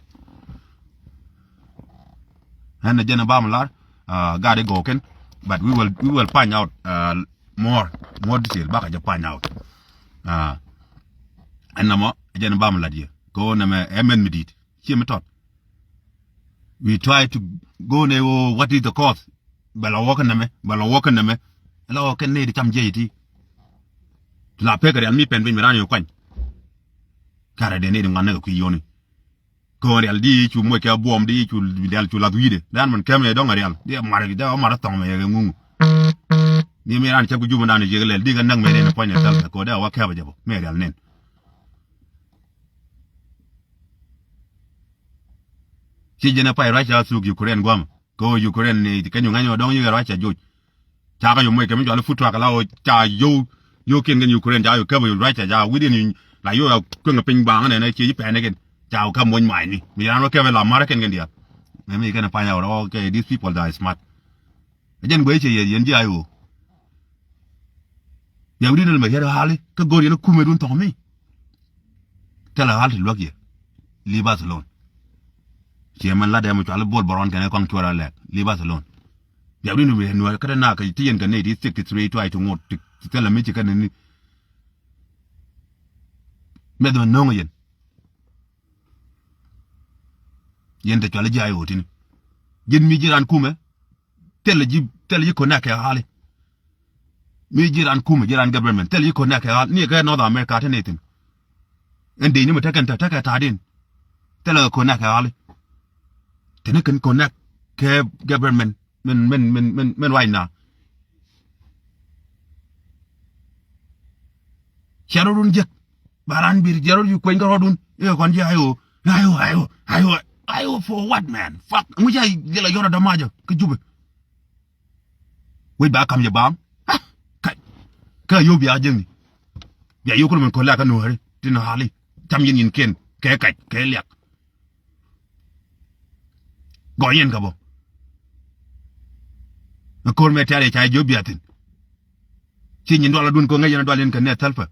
Ɛn ɛ jɛn ɛ bam lar. Gat i̱ gɔɔkɛn. But we will we will find out more more detail bakɛ jɛ find out. Ɛn nɔmɔ ɛ jɛn ɛ bam lar yɛ kɛ ɣöö nɛmɛ ɛ mɛn mi di̱i̱t. Ciɛ mi tɔt. We try to go ne ɣöö what is the cause. Bɛ la wä kä nɛmɛ bɛ la wä kä nɛmɛ. Ɛ la wä kɛn nɛy ti cam jiɛc iti. Ti la pek kɛ rial mi pɛn piny mi ran yɛ kuany. Karɛ dee nɛy ti ŋuan ni kɛ kui̱ yoni. Kɛ ɣöö rial di cu moc kɛ buɔm di cu rial cu lath wi̱i̱dɛ dan mɛn kɛm yɛ dɔ̱ŋ rial di mar di mar thɔŋ mɛ yɛ kɛ ŋuŋ. Ni mi ran cɛp kɛ jupä dan yɛ kɛ lɛl di kɛ näk mɛ nɛn kuany ɛ thɛl kɛ kɛ dee wä kɛp ɛ jɛ bä mɛ rial nɛn. Ci jɛn ɛ pay Russia thuk Ukraine gua̱a̱mɛ. Kɛ ɣöö Ukraine ni kɛ nyuŋ ŋäny ɣöö dɔ̱ŋ yikɛ Russia joc. Ca kɛ yom moc kɛ mi jɔal food truck la ɣöö ca yow yow kiɛn kɛn Ukraine ca yow käp Russia ca wi̱diɛn la yow a kueŋ piny baŋ nɛn ɛ cie ji̱ pɛn kɛn ca yow käp moc mac ni mi ran wä käp la ma̱r kɛn kɛn diaal. Mɛ mi kɛn ɛ pany a ɣöö kɛ these people that are smart. Ɛ jɛn guey cie yɛ yɛn ji̱ a yow. Yɛ wi̱diɛn ɛl mɛ yɛn ɣa̱li kä go̱r yɛn kumɛ dun thɔŋ mi. Thilɛ ɣa̱l ti luäk yɛ. Leave us alone. Ciɛ mɛn lat ɛmɛ cual i̱ Bol Bɔrɔn kɛnɛ kɔaŋ cuɔr alɛk. Leave us alone. Bia bi ni wee nuɛr kä te nak ti yɛn kɛ nɛy ti thiek ti three tuay ti ŋot ti thilɛ mi ci kɛn ni. Mɛth mɛ no̱o̱ŋ yɛn. Yɛn te cual i̱ ji̱ I O tini. Ji̱n mi ji̱ ran kumɛ. Thilɛ ji̱, thilɛ ji̱ connect kɛ ɣali. Mi ji̱ ran kumɛ, ji̱ ran government. Thilɛ ji̱ connect kɛ ɣali. Ni kɛ North America te ni thin. Ɛn dee ni mɛ tekɛn te, tekɛ ta̱a̱din. Thilɛ kɛ connect kɛ ɣali. Tini kɛn connect kɛ government. Min, min, min, min, min right now. Cɛ rɔdun jek. Ba ran bir jɛ rɔd yu kueny kä rɔdun. I̱ kɔn ji̱ I O. I O, I O, I O, I O for what, man? Fuck. Ŋu ca jɛ la yɔr a dɔmajɔ kä Jubɛ. Wec ba kam jɛ baŋ. Ah, kac. Kä yio̱w bia jek ni. Bia yio̱w kul min kɔn la kä nuɔ̱ɔ̱ri. Ti nɔ̱ hali. Cam yɛn yɛn kiɛn. Kɛ kac, kɛ liak. Gɔɔy yɛn kɛ bä. Ɛ ko̱r mɛ tiaar yɛ ca jiök bia thi̱n. Ci nyin dual adun ko̱ ŋäc yɛn a dual yɛn kɛ nɛ thäl pɛ.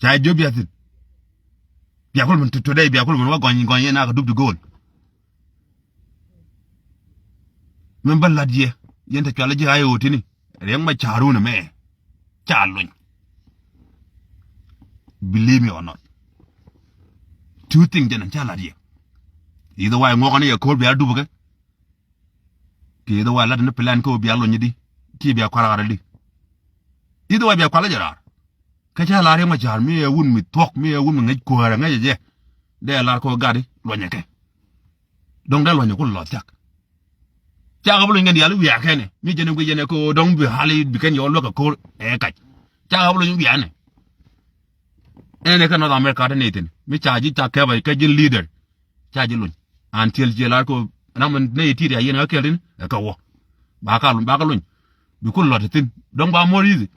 Ca jiök bia thi̱n. Bia kul min today, bia kul min wä gɔny, gɔny yɛn a kɛ dup ti go̱o̱l. Min bä la̱t yɛ yɛn te cual ji̱ I O tini. Riɛk ma ca̱run ɛmɛ ca luny. Believe me or not. Two things jɛn ca la̱t yɛ. Either way ŋuɔkani yɛ ko̱r bia dup kɛ. Kɛ either way la̱t ni plan kä bia luny di. Ti bia kual ɣar di. Either way bia kual jɛ raar. Kä ca lar yɛ ma ca̱r mi ɛ wun mi thuɔ̱k mi ɛ wun mi ŋäc kuäärä ŋäc jɛ. Dee lar kɔ gat i̱ luɔnyɛ kɛ. Dɔ̱ŋ dee luɔnyɛ ku lɔ thiak. Ca ɣä bi luny kɛn diaal i̱ wiaa kɛnɛ mi jɛn i̱ guic jɛn ɛ kɛ ɣöö dɔ̱ŋ bi hali bi kɛn yɛ ɣä luäk kɛ ko̱r ɛ kac. Ca ɣä bi luny wiaanɛ. Ɛn ɛ kɛ North America te ni thi̱n mi ca ji̱ ca kɛpɛ kɛ ji̱n leader. Ca ji̱ luny. Until jiɛ lar kɛ ɣöö ram mi nɛy ti̱i̱t ya yɛn ɣä kɛl thi̱n ɛ kɛ wä. Ba ka luny, ba ka luny. Bi kun lɔt thi̱n dɔ̱ŋ ba more easy.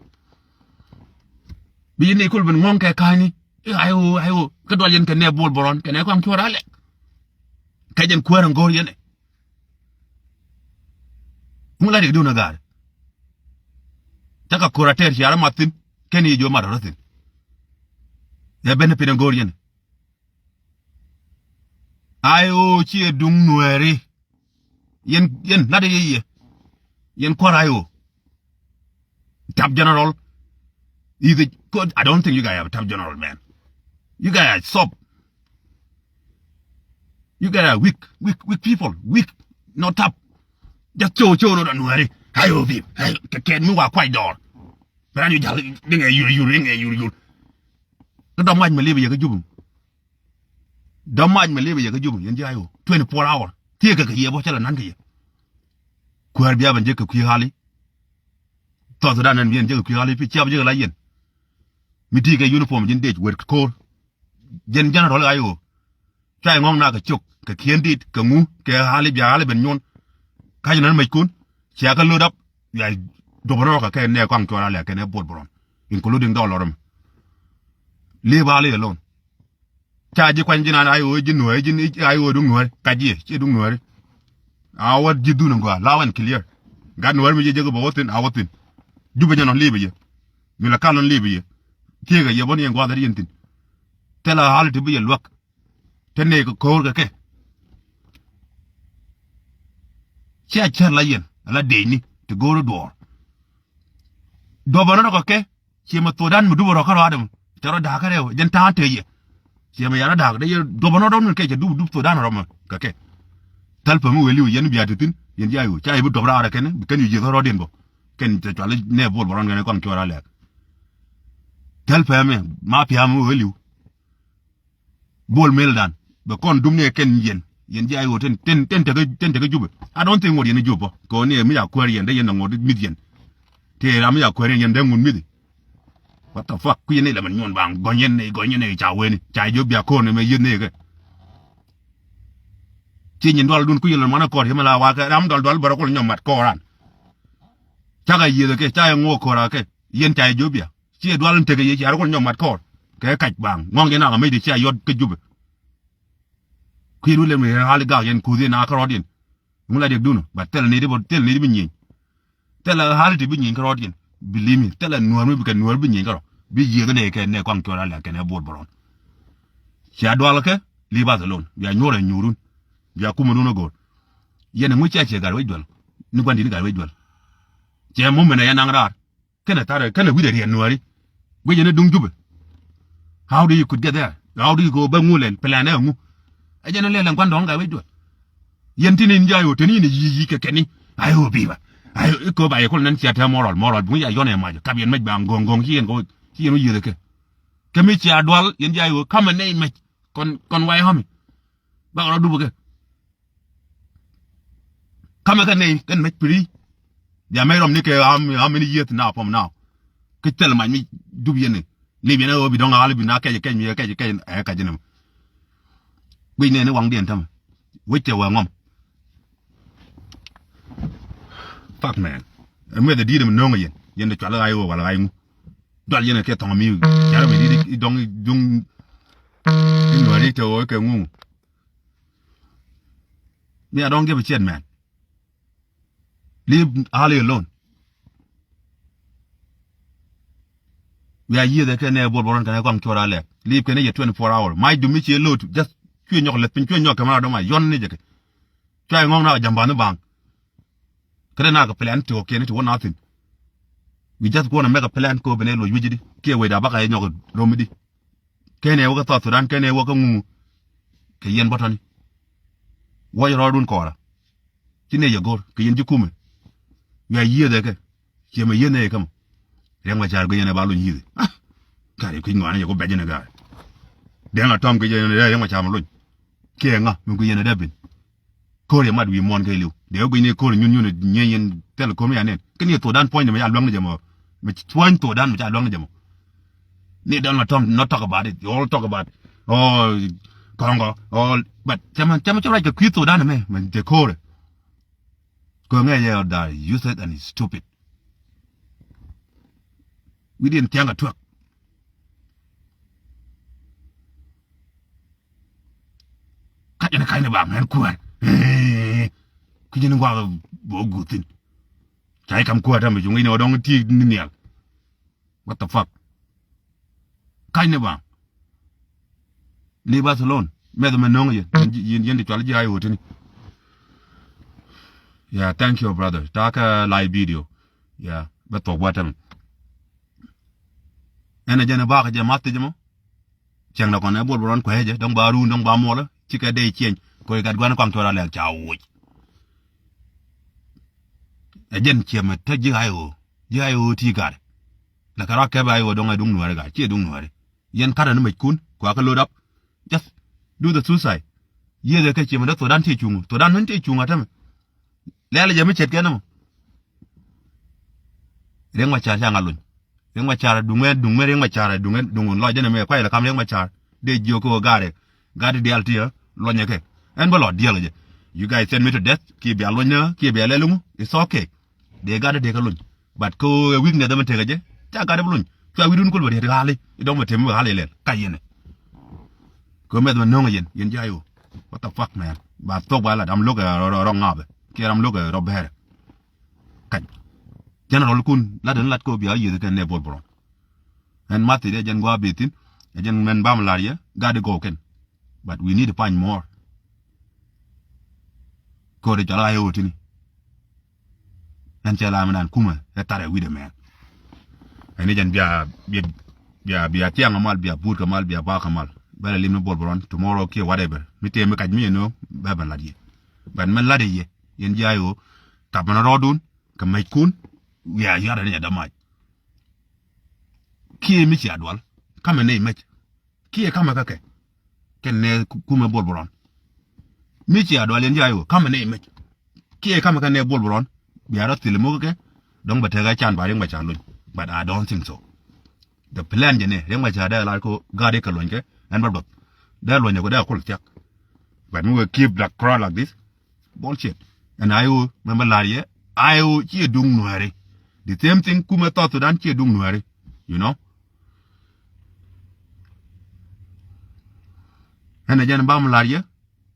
Bi yɛn ni kul ben ŋɔ̱ŋ kɛ ka̱a̱cni. I̱ ay ɣöö, ay ɣöö kä dual yɛn kɛ nɛ Bol Bɔrɔn kɛ nɛ kɔaŋ cuɔr alɛ. Kɛ jɛn kuäär ɛn go̱o̱r yɛn ɛ. Ŋu la rik duun ɛ ga̱a̱r. Cä kɛ ko̱r a tɛɛr ciaar ɛ mat thi̱n kɛn i̱ jiö mat rɔ̱ thi̱n. Ɛ ben ɛ pin ɛn go̱o̱r yɛn ɛ. Ay ɣöö ci ɛ duŋ nuɛɛri. Yɛn, yɛn lat yɛ yɛ. Yɛn kua̱r ay ɣöö. Top general. Is a good. I don't think you guys have a top general, man. You guys are soft. You guys are weak, weak, weak people. Weak, not top. Just show, show, no, don't worry. Ay ɣöö bi. Ay, kɛ kɛn mi wa kuay dɔɔr. Bɛ ran yu jal, diŋɛ yur, yur, diŋɛ yur, yur. Kä dɔ̱ŋ mac mɛ liep yɛ kä Jubɛ. Dɔ̱ŋ mac mɛ liep yɛ kä Jubɛ yɛn ji̱ ay ɣöö twenty four hour. Thiee kɛ kɛ yɛ bä cä lɛ nan kɛ yɛ. Kuäär bia ben jek kɛ kui̱ hali. Thɔth dan ɛn bi ɛn jek kɛ kui̱ hali pi ciap jek la yɛn. Mi ti kɛ uniform ji̱n dec wet ko̱o̱r. Jɛn general ay ɣöö. Cua yɛ ŋɔ̱ŋ na kɛ ciök kɛ kiɛn dit kɛ ŋu kɛ hali bia hali ben nyuɔn. Ka̱c nän mec kun. Cia kɛ load up. Yua duɔpä rɔɔkä kɛ nɛ kɔaŋ cuɔr alɛ kɛ nɛ Bol Bɔrɔn. Including dɔl lɔrä mi. Leave hali alone. Ca ji̱ kuany ji̱ nan ay ɣöö ji̱ nuääri ji̱ ay ɣöö duŋ nuääri. Ka ji̱ ci duŋ nuääri. A wä ji̱ dhun in gɔaa loud and clear. Gat nuääri mi ji̱ jek bä wä thi̱n a wä thi̱n. Jupɛ jɛ nɔ li̱i̱pɛ yɛ. Mi la kal nɔ li̱i̱pɛ yɛ. Thiekɛ yɛ bä ni yɛn gua̱a̱th ri yɛn thi̱n. Thilɛ hali ti bi yɛ luäk. Te nɛy kɛ ko̱o̱r kɛ kɛ. Cia cär la yɛn ala dëëcni ti go̱o̱r i̱ duɔɔr. Duɔpɛ nɔ kɛ kɛ. Ciɛ mɛ Thudan mi dupɛ rɔ kä rɔadɛ mɛ. Cɛ rɔ da̱a̱k kä rɛw jɛn ta̱a̱ te yɛ. Ciɛ mɛ ya rɔ da̱a̱k dee yɛ duɔpɛ nɔ dɔ̱ŋ ni kɛ cɛ dup dup Thudan rɔ mɛ kɛ kɛ. Thäl pɛ mi wee li̱w yɛn bia te thi̱n yɛn jia yo̱o̱ ca yɛ bi duɔp raarɛ kɛn bi kɛn yu jieth kä rɔɔdiɛn bä. Kɛn cɛ cual nɛ Bol Bɔrɔn kɛn kɔn cuɔr alɛk. Thäl pɛ mɛ ma pia̱a̱m mi wee li̱w. Bol Mel dan bɛ kɔn dum ni ɛ kɛn yɛn yɛn ji̱ ay ɣöö ten ten ten tekä ten tekä Jubɛ. I don't think ŋot yɛn i̱ Jubɛ kɛ ɣöö ni ɛ mi ca kuäär yɛn dee yɛn ɛ ŋot mi̱th yɛn. Tëë ram mi ca kuäär yɛn yɛn dee ŋot mi̱thi. What the fuck? Ku yɛn ni lɛ mɛ nyuɔn baŋ gɔny yɛn ni gɔny yɛn ni ca weni ca jiök bia ko̱r ni mɛ yieth ni kɛ. Ci nyin dual dun ku yɛn lɛ mɔnɛ kɔɔr yɛn mɛ la wakɛ ram dual dual bärä kul nyɔm mat kɔɔr an. Cakɛ yieth kɛ ca yɛ ŋo̱o̱k ko̱r akɛ yɛn ca yɛ jiök bia. Ci yɛ dual in tekɛ yɛ cia rɛ kul nyɔm mat kɔɔr kɛ kac baŋ ŋɔŋ yɛn akɛ mec di cia yɔt kä Jubɛ. Kui̱ nu lem ni hali gak yɛn kuth yɛn a kärɔɔdiɛn. Ŋu la diɛk dun ɔ but thilɛ ni di bä thilɛ ni di bi nyieny. Thilɛ hali ti bi nyieny kärɔɔdiɛn. Believe me thilɛ nuäär mi bi kɛ nuäär bi nyieny kärɔ bi yiëëk ni kɛ nɛ kɔaŋ cuɔl alɛ kɛn ɛ Bol Bɔrɔn. Cia dual kɛ Leave us alone. Bia nyuɔrɛ nyuurun. Bia kumɛ dun a go̱o̱r. Yɛn ŋu cia ciɛ gat wec duel. Ni gua̱n di̱t ni gat wec duel. Ciɛ mumɛ nɛ yɛn naŋ raar. Kɛnɛ tharɛ kɛnɛ wi̱cdɛ riɛn nuääri. Guic yɛn ɛ duŋ Jubɛ. How do you could get there? How do you go bä ŋu lɛl plan ɛ ŋu? Ɛ jɛn ɛ lɛl ɛn gua̱n dɔ̱ŋ gat wec duel. Yɛn tin in jay ɣöö teni in yi̱ yi̱ kɛ kɛni. Ay ɣöö biba. Ay ɣöö i̱ kööb ay kul nɛn cia te moral moral buŋ ya yɔn ɛ mac kap yɛn mɛc ba ŋo̱o̱ŋ ŋo̱o̱ŋ ci yɛn kɛ ci yɛn wä yiëth ɛ kɛ. Kɛ mi cia dual yɛn jay ɣöö kamɛ nɛy mɛc kɔn kɔn way hami. Bak rɔ dupä kɛ. Kamɛ kɛ nɛy kɛn mec piri. Bia mec rɔm ni kɛ how many years now from now. Kä thil mac mi dup yɛn ni lip yɛn ɛ ɣöö bi dɔ̱ŋ ɣal bi na kɛc kɛc mi kɛc kɛc ɛ kɛc ni. Guic nɛn ni waŋdiɛn tämɛ. Wec cɛ wee ŋɔm. Fuck man. Ɛ muɛth ɛ di̱i̱t ɛmɛ no̱o̱ŋ ɛ yɛn yɛn dee cual ɣa̱c ɣöö wal ɣa̱c ŋu. Dual yɛn ɛ kɛ thɔŋ mi. Carɛ mi di̱i̱t i̱ dɔ̱ŋ i̱ duŋ i̱ nuääri te ɣöö kɛ ŋu. Mi a dɔ̱ŋ give a shit man. Leave Ali alone. Wiaa yiëëth ɛ kɛ nɛ buɔl bɔrɔn kɛn ɛ kɔŋ cuɔr alɛ. Leave kɛn ɛ yɛ twenty four hour. Mac dumi ci load just cuɛ nyɔk lɛth piny cuɛ nyɔk kɛmɛ na dɔma yɔn ni jɛ kɛ. Cuɛ ŋɔŋ na kɛ jambani baŋ. Kɛ dɛ na kɛ plan ti kɔ kɛn ti wä nothing. We just wanna make a plan ko bɛn ɛ luɔc wi̱c di kiɛ wecda bakɛ ɛ nyɔk romi di. Kɛn ɛ wä kä South Sudan kɛn ɛ wä kä ŋu. Kɛ yɛn bɔtɔni. Wuɔc rɔɔdun kɔɔra. Ci nɛ yɛ go̱r kɛ yɛn ci kumɛ. Wiaa yiëëth ɛ kɛ ciɛ mɛ yiëëth nɛ yɛ kämɛ. Riɛk Macar guic yɛn ɛ ba luny yiëëth. Kari kui̱ ŋɔaani yɛ ku bɛc yɛn ɛ gaar. Dɛn la tɔm kɛ yɛn ɛ Riɛk Macar mɛ luny. Kiɛ ŋa mi guic yɛn ɛ dee bin. Ko̱r yɛ mat wi̱i̱ muɔ̱ɔ̱n kɛ iliw dee wä guic ni ko̱r nyun nyun ɛ nyieny yɛn thil ko̱r mi ya nɛn. Kɛ ni Thudan puɔ̱ny ni mɛ ya luäŋ ni jɛ mɔ. Mɛ puɔ̱ny Thudan mɛ ca luäŋ ni jɛ mɔ. Ni Donald Trump not talk about it. You all talk about, oh, Congo, oh, but cɛmɛ cɛmɛ cɛ ruac kɛ kui̱ Thudan mɛ mɛ te ko̱rɛ. Kɛ ŋɛ yɛ da useless and stupid. Wi̱diɛn thiaŋ a tuäk. Kac ni kac ni ba ŋɛn kuäär. Kui̱ ni guak bä guth thi̱n. Ca i̱ kam kuäär tamɛ cuŋ i̱ ni ɣä dɔ̱ŋ ti ni nhial. What the fuck? Ka̱ny ni ba. Leave us alone. Mɛth mɛ no̱ŋ yɛn yɛn yɛn ti cual ji̱ ay ɣöö tini. Yeah, thank you brother. Takä live video. Yeah, bä thuɔk bä tämɛ. Ɛn ɛ jɛn ɛ bakä jɛ math thiec mɔ. Cäŋ dɛ kɔn ɛ buɔl bä rɔn kuɛcɛ dɔ̱ŋ ba ruun dɔ̱ŋ ba muɔlä cikɛ dee ciɛny. Koc gat gua̱n kɔaŋ tuɔr alɛk ca woc. Ɛ jɛn ciɛ mɛ tä ji̱ ay ɣöö ji̱ ay ɣöö ti gat. Lɛ kɛ rɔ kɛpɛ ay ɣöö dɔ̱ŋ ɛ duŋ nuääri gat ciɛ duŋ nuääri. Yɛn ka̱rä ni mec kun kua kä load up. Just do the suicide. Yiëëdɛ kɛ ciɛ mɛ dee Thudan ti cuŋ Thudan mɛn ti cuŋ atämɛ. Lɛl jɛ mi ce̱tkɛ ni mɔ. Riɛk Macar ca ŋa luny. Riɛk Macar duŋ mɛ duŋ mɛ Riɛk Macar duŋ mɛ duŋ lɔc jɛ ni mɛ kuay lɛ kam Riɛk Macar dee jiök kɛ ɣöö ga̱rɛ. Gat diaal ti ɛ luɔnyɛ kɛ ɛn bä lɔ diaal jɛ. You guys send me to death kiɛ bia luɔny ni kiɛ bia lɛl ŋu. It's okay. Dee gat dee kɛ luny. But kɛ ɣöö ɛ weakness ɛmɛ tekɛ jɛ ca gat ɛ bi luny. Cua wi̱dun kul bɛ riet ɣa̱li i̱ dɔ̱ŋ bɛ tem bɛ ɣa̱li lɛl ka yɛn ɛ. Kɛ ɣöö mɛth mɛ no̱ŋ ɛ yɛn yɛn ji̱ ay ɣöö. What the fuck man? Ba thok ba lat ram lo̱k ɛ rɔ ŋa̱pɛ kiɛ ram lo̱k ɛ rɔ bɛɛrɛ. Kac. General kun lat ɛn lat kɛ ɣöö bia yieth kɛn nɛ buɔl bɛ rɔn. Ɛn math i̱ dee jɛn gua̱a̱ beth thi̱n ɛ jɛn mɛn bam lar yɛ gat i̱ gɔw kɛn. But we need to find more. Kɛ ɣöö dee cɔl a ɣa̱c ɛ ɣöö ti̱ni. Ɛn cɛ la mi nan kumɛ ɛ thar ɛ wi̱dɛ mɛn. Ɛn i̱ jɛn bia bia bia bia thiaŋ amal bia buut kɛ mal bia bak kɛ mal. Bɛ lɛ lim ni buɔl bɛ rɔn tomorrow kiɛ whatever mi tëë mi kac mi yɛ no̱o̱ŋ bɛ bɛ lat yɛ. But mɛn lat yɛ yɛn ji̱ ay ɣöö thap mɛn rɔɔdun kɛ mɛckun. Wiaa yuatdɛ ni jɛ dämac. Kiɛ mi cia dual kamɛ nɛy mec. Kiɛ kamɛ kä kɛ kɛn nɛ kumɛ buɔl bɛ rɔn. Mi cia dual yɛn ji̱ ay ɣöö kamɛ nɛy mec. Kiɛ kamɛ kɛn nɛ buɔl bɛ rɔn. Bia rɔ thil muk kɛ dɔ̱ŋ bɛ tekɛ can ba Riɛk Macar luny. But I don't think so. The plan jɛ nɛ Riɛk Macar dee lar ko gat i̱ kɛ luɔny kɛ ɛn bä duɔth. Dee luɔny kɛ dee kul thiak. But mi wee keep the crowd like this. Bullshit. Ɛn ay ɣöö mɛn bä lar yɛ ay ɣöö ciɛ duŋ nuääri. The same thing kumɛ South Sudan ciɛ duŋ nuääri. You know. Ɛn ɛ jɛn bam lar yɛ.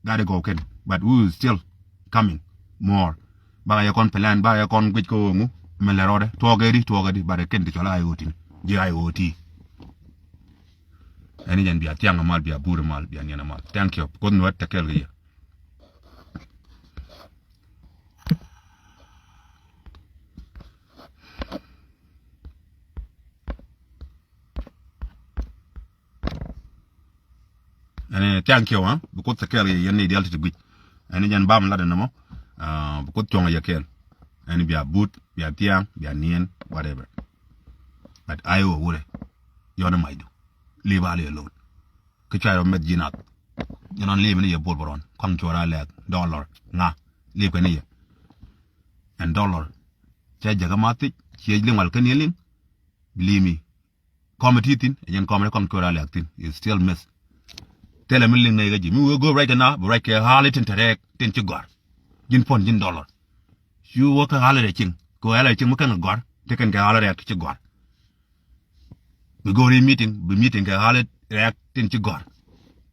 Gat i̱ gɔw kɛn but we will still coming more. Bakɛ yɛ kɔn plan bakɛ yɛ kɔn guic kä ɣöö ŋu. Mɛ lɛ rɔɔdɛ tuɔɔkɛ di tuɔɔkɛ di but ɛ kɛn ti cɔl a ay ɣöö tin ji̱ ay ɣöö ti. Ɛ Ni jɛn bia thiaŋ mal, bia bur mal, bia niɛn mal. Thank you. Kuoth Nuɛr te kɛɛl kɛ yɛ. Ɛn thank you, ha? Bi Kuoth te kɛɛl kɛ yɛ, yɛn ni dial ti ti guic. Ɛn jɛn bam lat ɛn mɔ. Ah, bi Kuoth cuɔŋ yɛ kɛɛl. Ɛn bia but, bia thiaŋ, bia niɛn, whatever. But ayɛ wä wurɛ. Yɔn ni macdu. Leave Ali alone. Kä cua rɔ mɛth ji̱ nath. Yɛn ɔn leave ni yɛ bol bɛ rɔn. Kɔn cuɔ ra lɛth. Dollar. Ŋa. Leave kɛ ni yɛ. Ɛn dollar. Cɛ jäkä ma thiec. Ciɛ liŋ wal kä ni liŋ. Believe me. Kɔmɛ ti thi̱n, ɛ jɛn kɔmɛ ni kɔn kɛ ra lɛk thi̱n, is still miss. Thilɛ mi liŋ nɛy kä ji̱, mi wee go̱o̱p ruac kɛ na, bi ruac kɛ hali tin te rɛɛk, tin ci gɔ̱a̱r. Ji̱n puɔ̱n, ji̱n dollar. Cu wä kɛ hali rɛɛk cieŋ, kɛ hali rɛɛk cieŋ mi kɛn kɛ gɔ̱a̱r, te kɛn kɛ hali rɛɛk ci gɔ̱a̱r. Bi go̱o̱r i̱ meeting, bi meeting kɛ hali rɛɛk tin ci gɔ̱a̱r.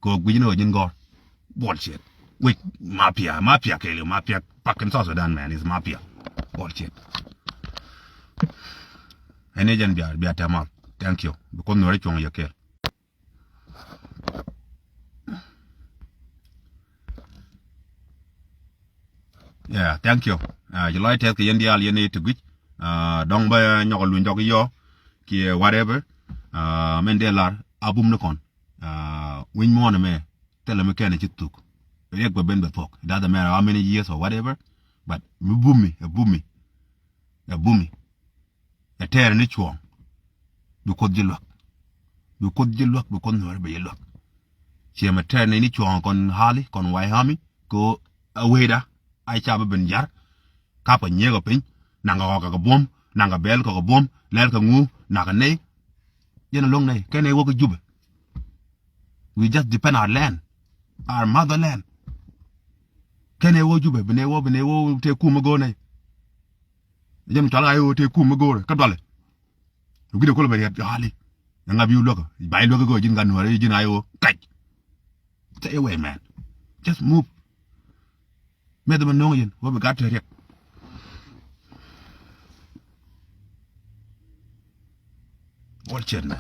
Kɛ ɣöö guic ni ɣöö ji̱n gɔ̱r. Bullshit. Which mafia, mafia kɛɛliw, mafia fucking South Sudan, man, is mafia. Bullshit. Ɛn ni jɛn bia, bia tɛmal. Thank you. Bi Kuoth Nuɛr cuɔ̱ŋ yɛ kɛɛl. Yeah, thank you. Ah, ci lɔc tɛth kɛ yɛn diaal yɛn i̱ ti guic. Ah, dɔ̱ŋ bä nyɔk luny jɔk yɔ kiɛ whatever. Ah, mɛn dee lar a bum ni kɔn. Ah, wi̱ny muɔ̱ɔ̱n ɛmɛ thilɛ mi kɛn ɛ ci thuk. Riɛk bɛ ben bɛ thuɔ̱k. It doesn't matter how many years or whatever. But mi bumi, ɛ bumi, ɛ bumi. Ɛ tɛɛr ni cuɔ̱ɔ̱ŋ. Bi Kuoth ji̱ luäk. Bi Kuoth ji̱ luäk, bi Kuoth Nuɛr bɛ ji̱ luäk. Ciɛ mɛ tɛɛr ni ni cuɔ̱ɔ̱ŋ kɔn hali, kɔn way hami, kɛ ɣöö a wecda, a ca bi ben jar, kapkɛ nyiek ɔ piny, naŋkɛ ɣɔk kɛ kɛ buɔ̱m, naŋkɛ bɛɛl kɛ kɛ buɔ̱m, lɛl kɛ ŋu, naŋkɛ nɛy. Yɛn a luäŋ nɛy, kɛn ɛ wä kä Jubɛ. We just defend our land, our motherland. Kɛn ɛ wä Jubɛ, bi nɛ wä, bi nɛ wä tëë kum mi go̱o̱r nɛy. Jɛn cɔal ɣa̱c ɣöö tëë kum mi go̱o̱rɛ kä dualɛ. Wi̱cdɛ kulɛ bɛ riɛt, hali. Ɛŋa bi wä luäkä? Ba i̱ luäkä kɛ ɣöö ji̱n gat Nuäärä, ji̱n ɣa̱c ɣöö kac. Stay away, man. Just move. Mɛth mɛ no̱o̱ŋ yɛn wä bi gat te riɛk. Bullshit, man.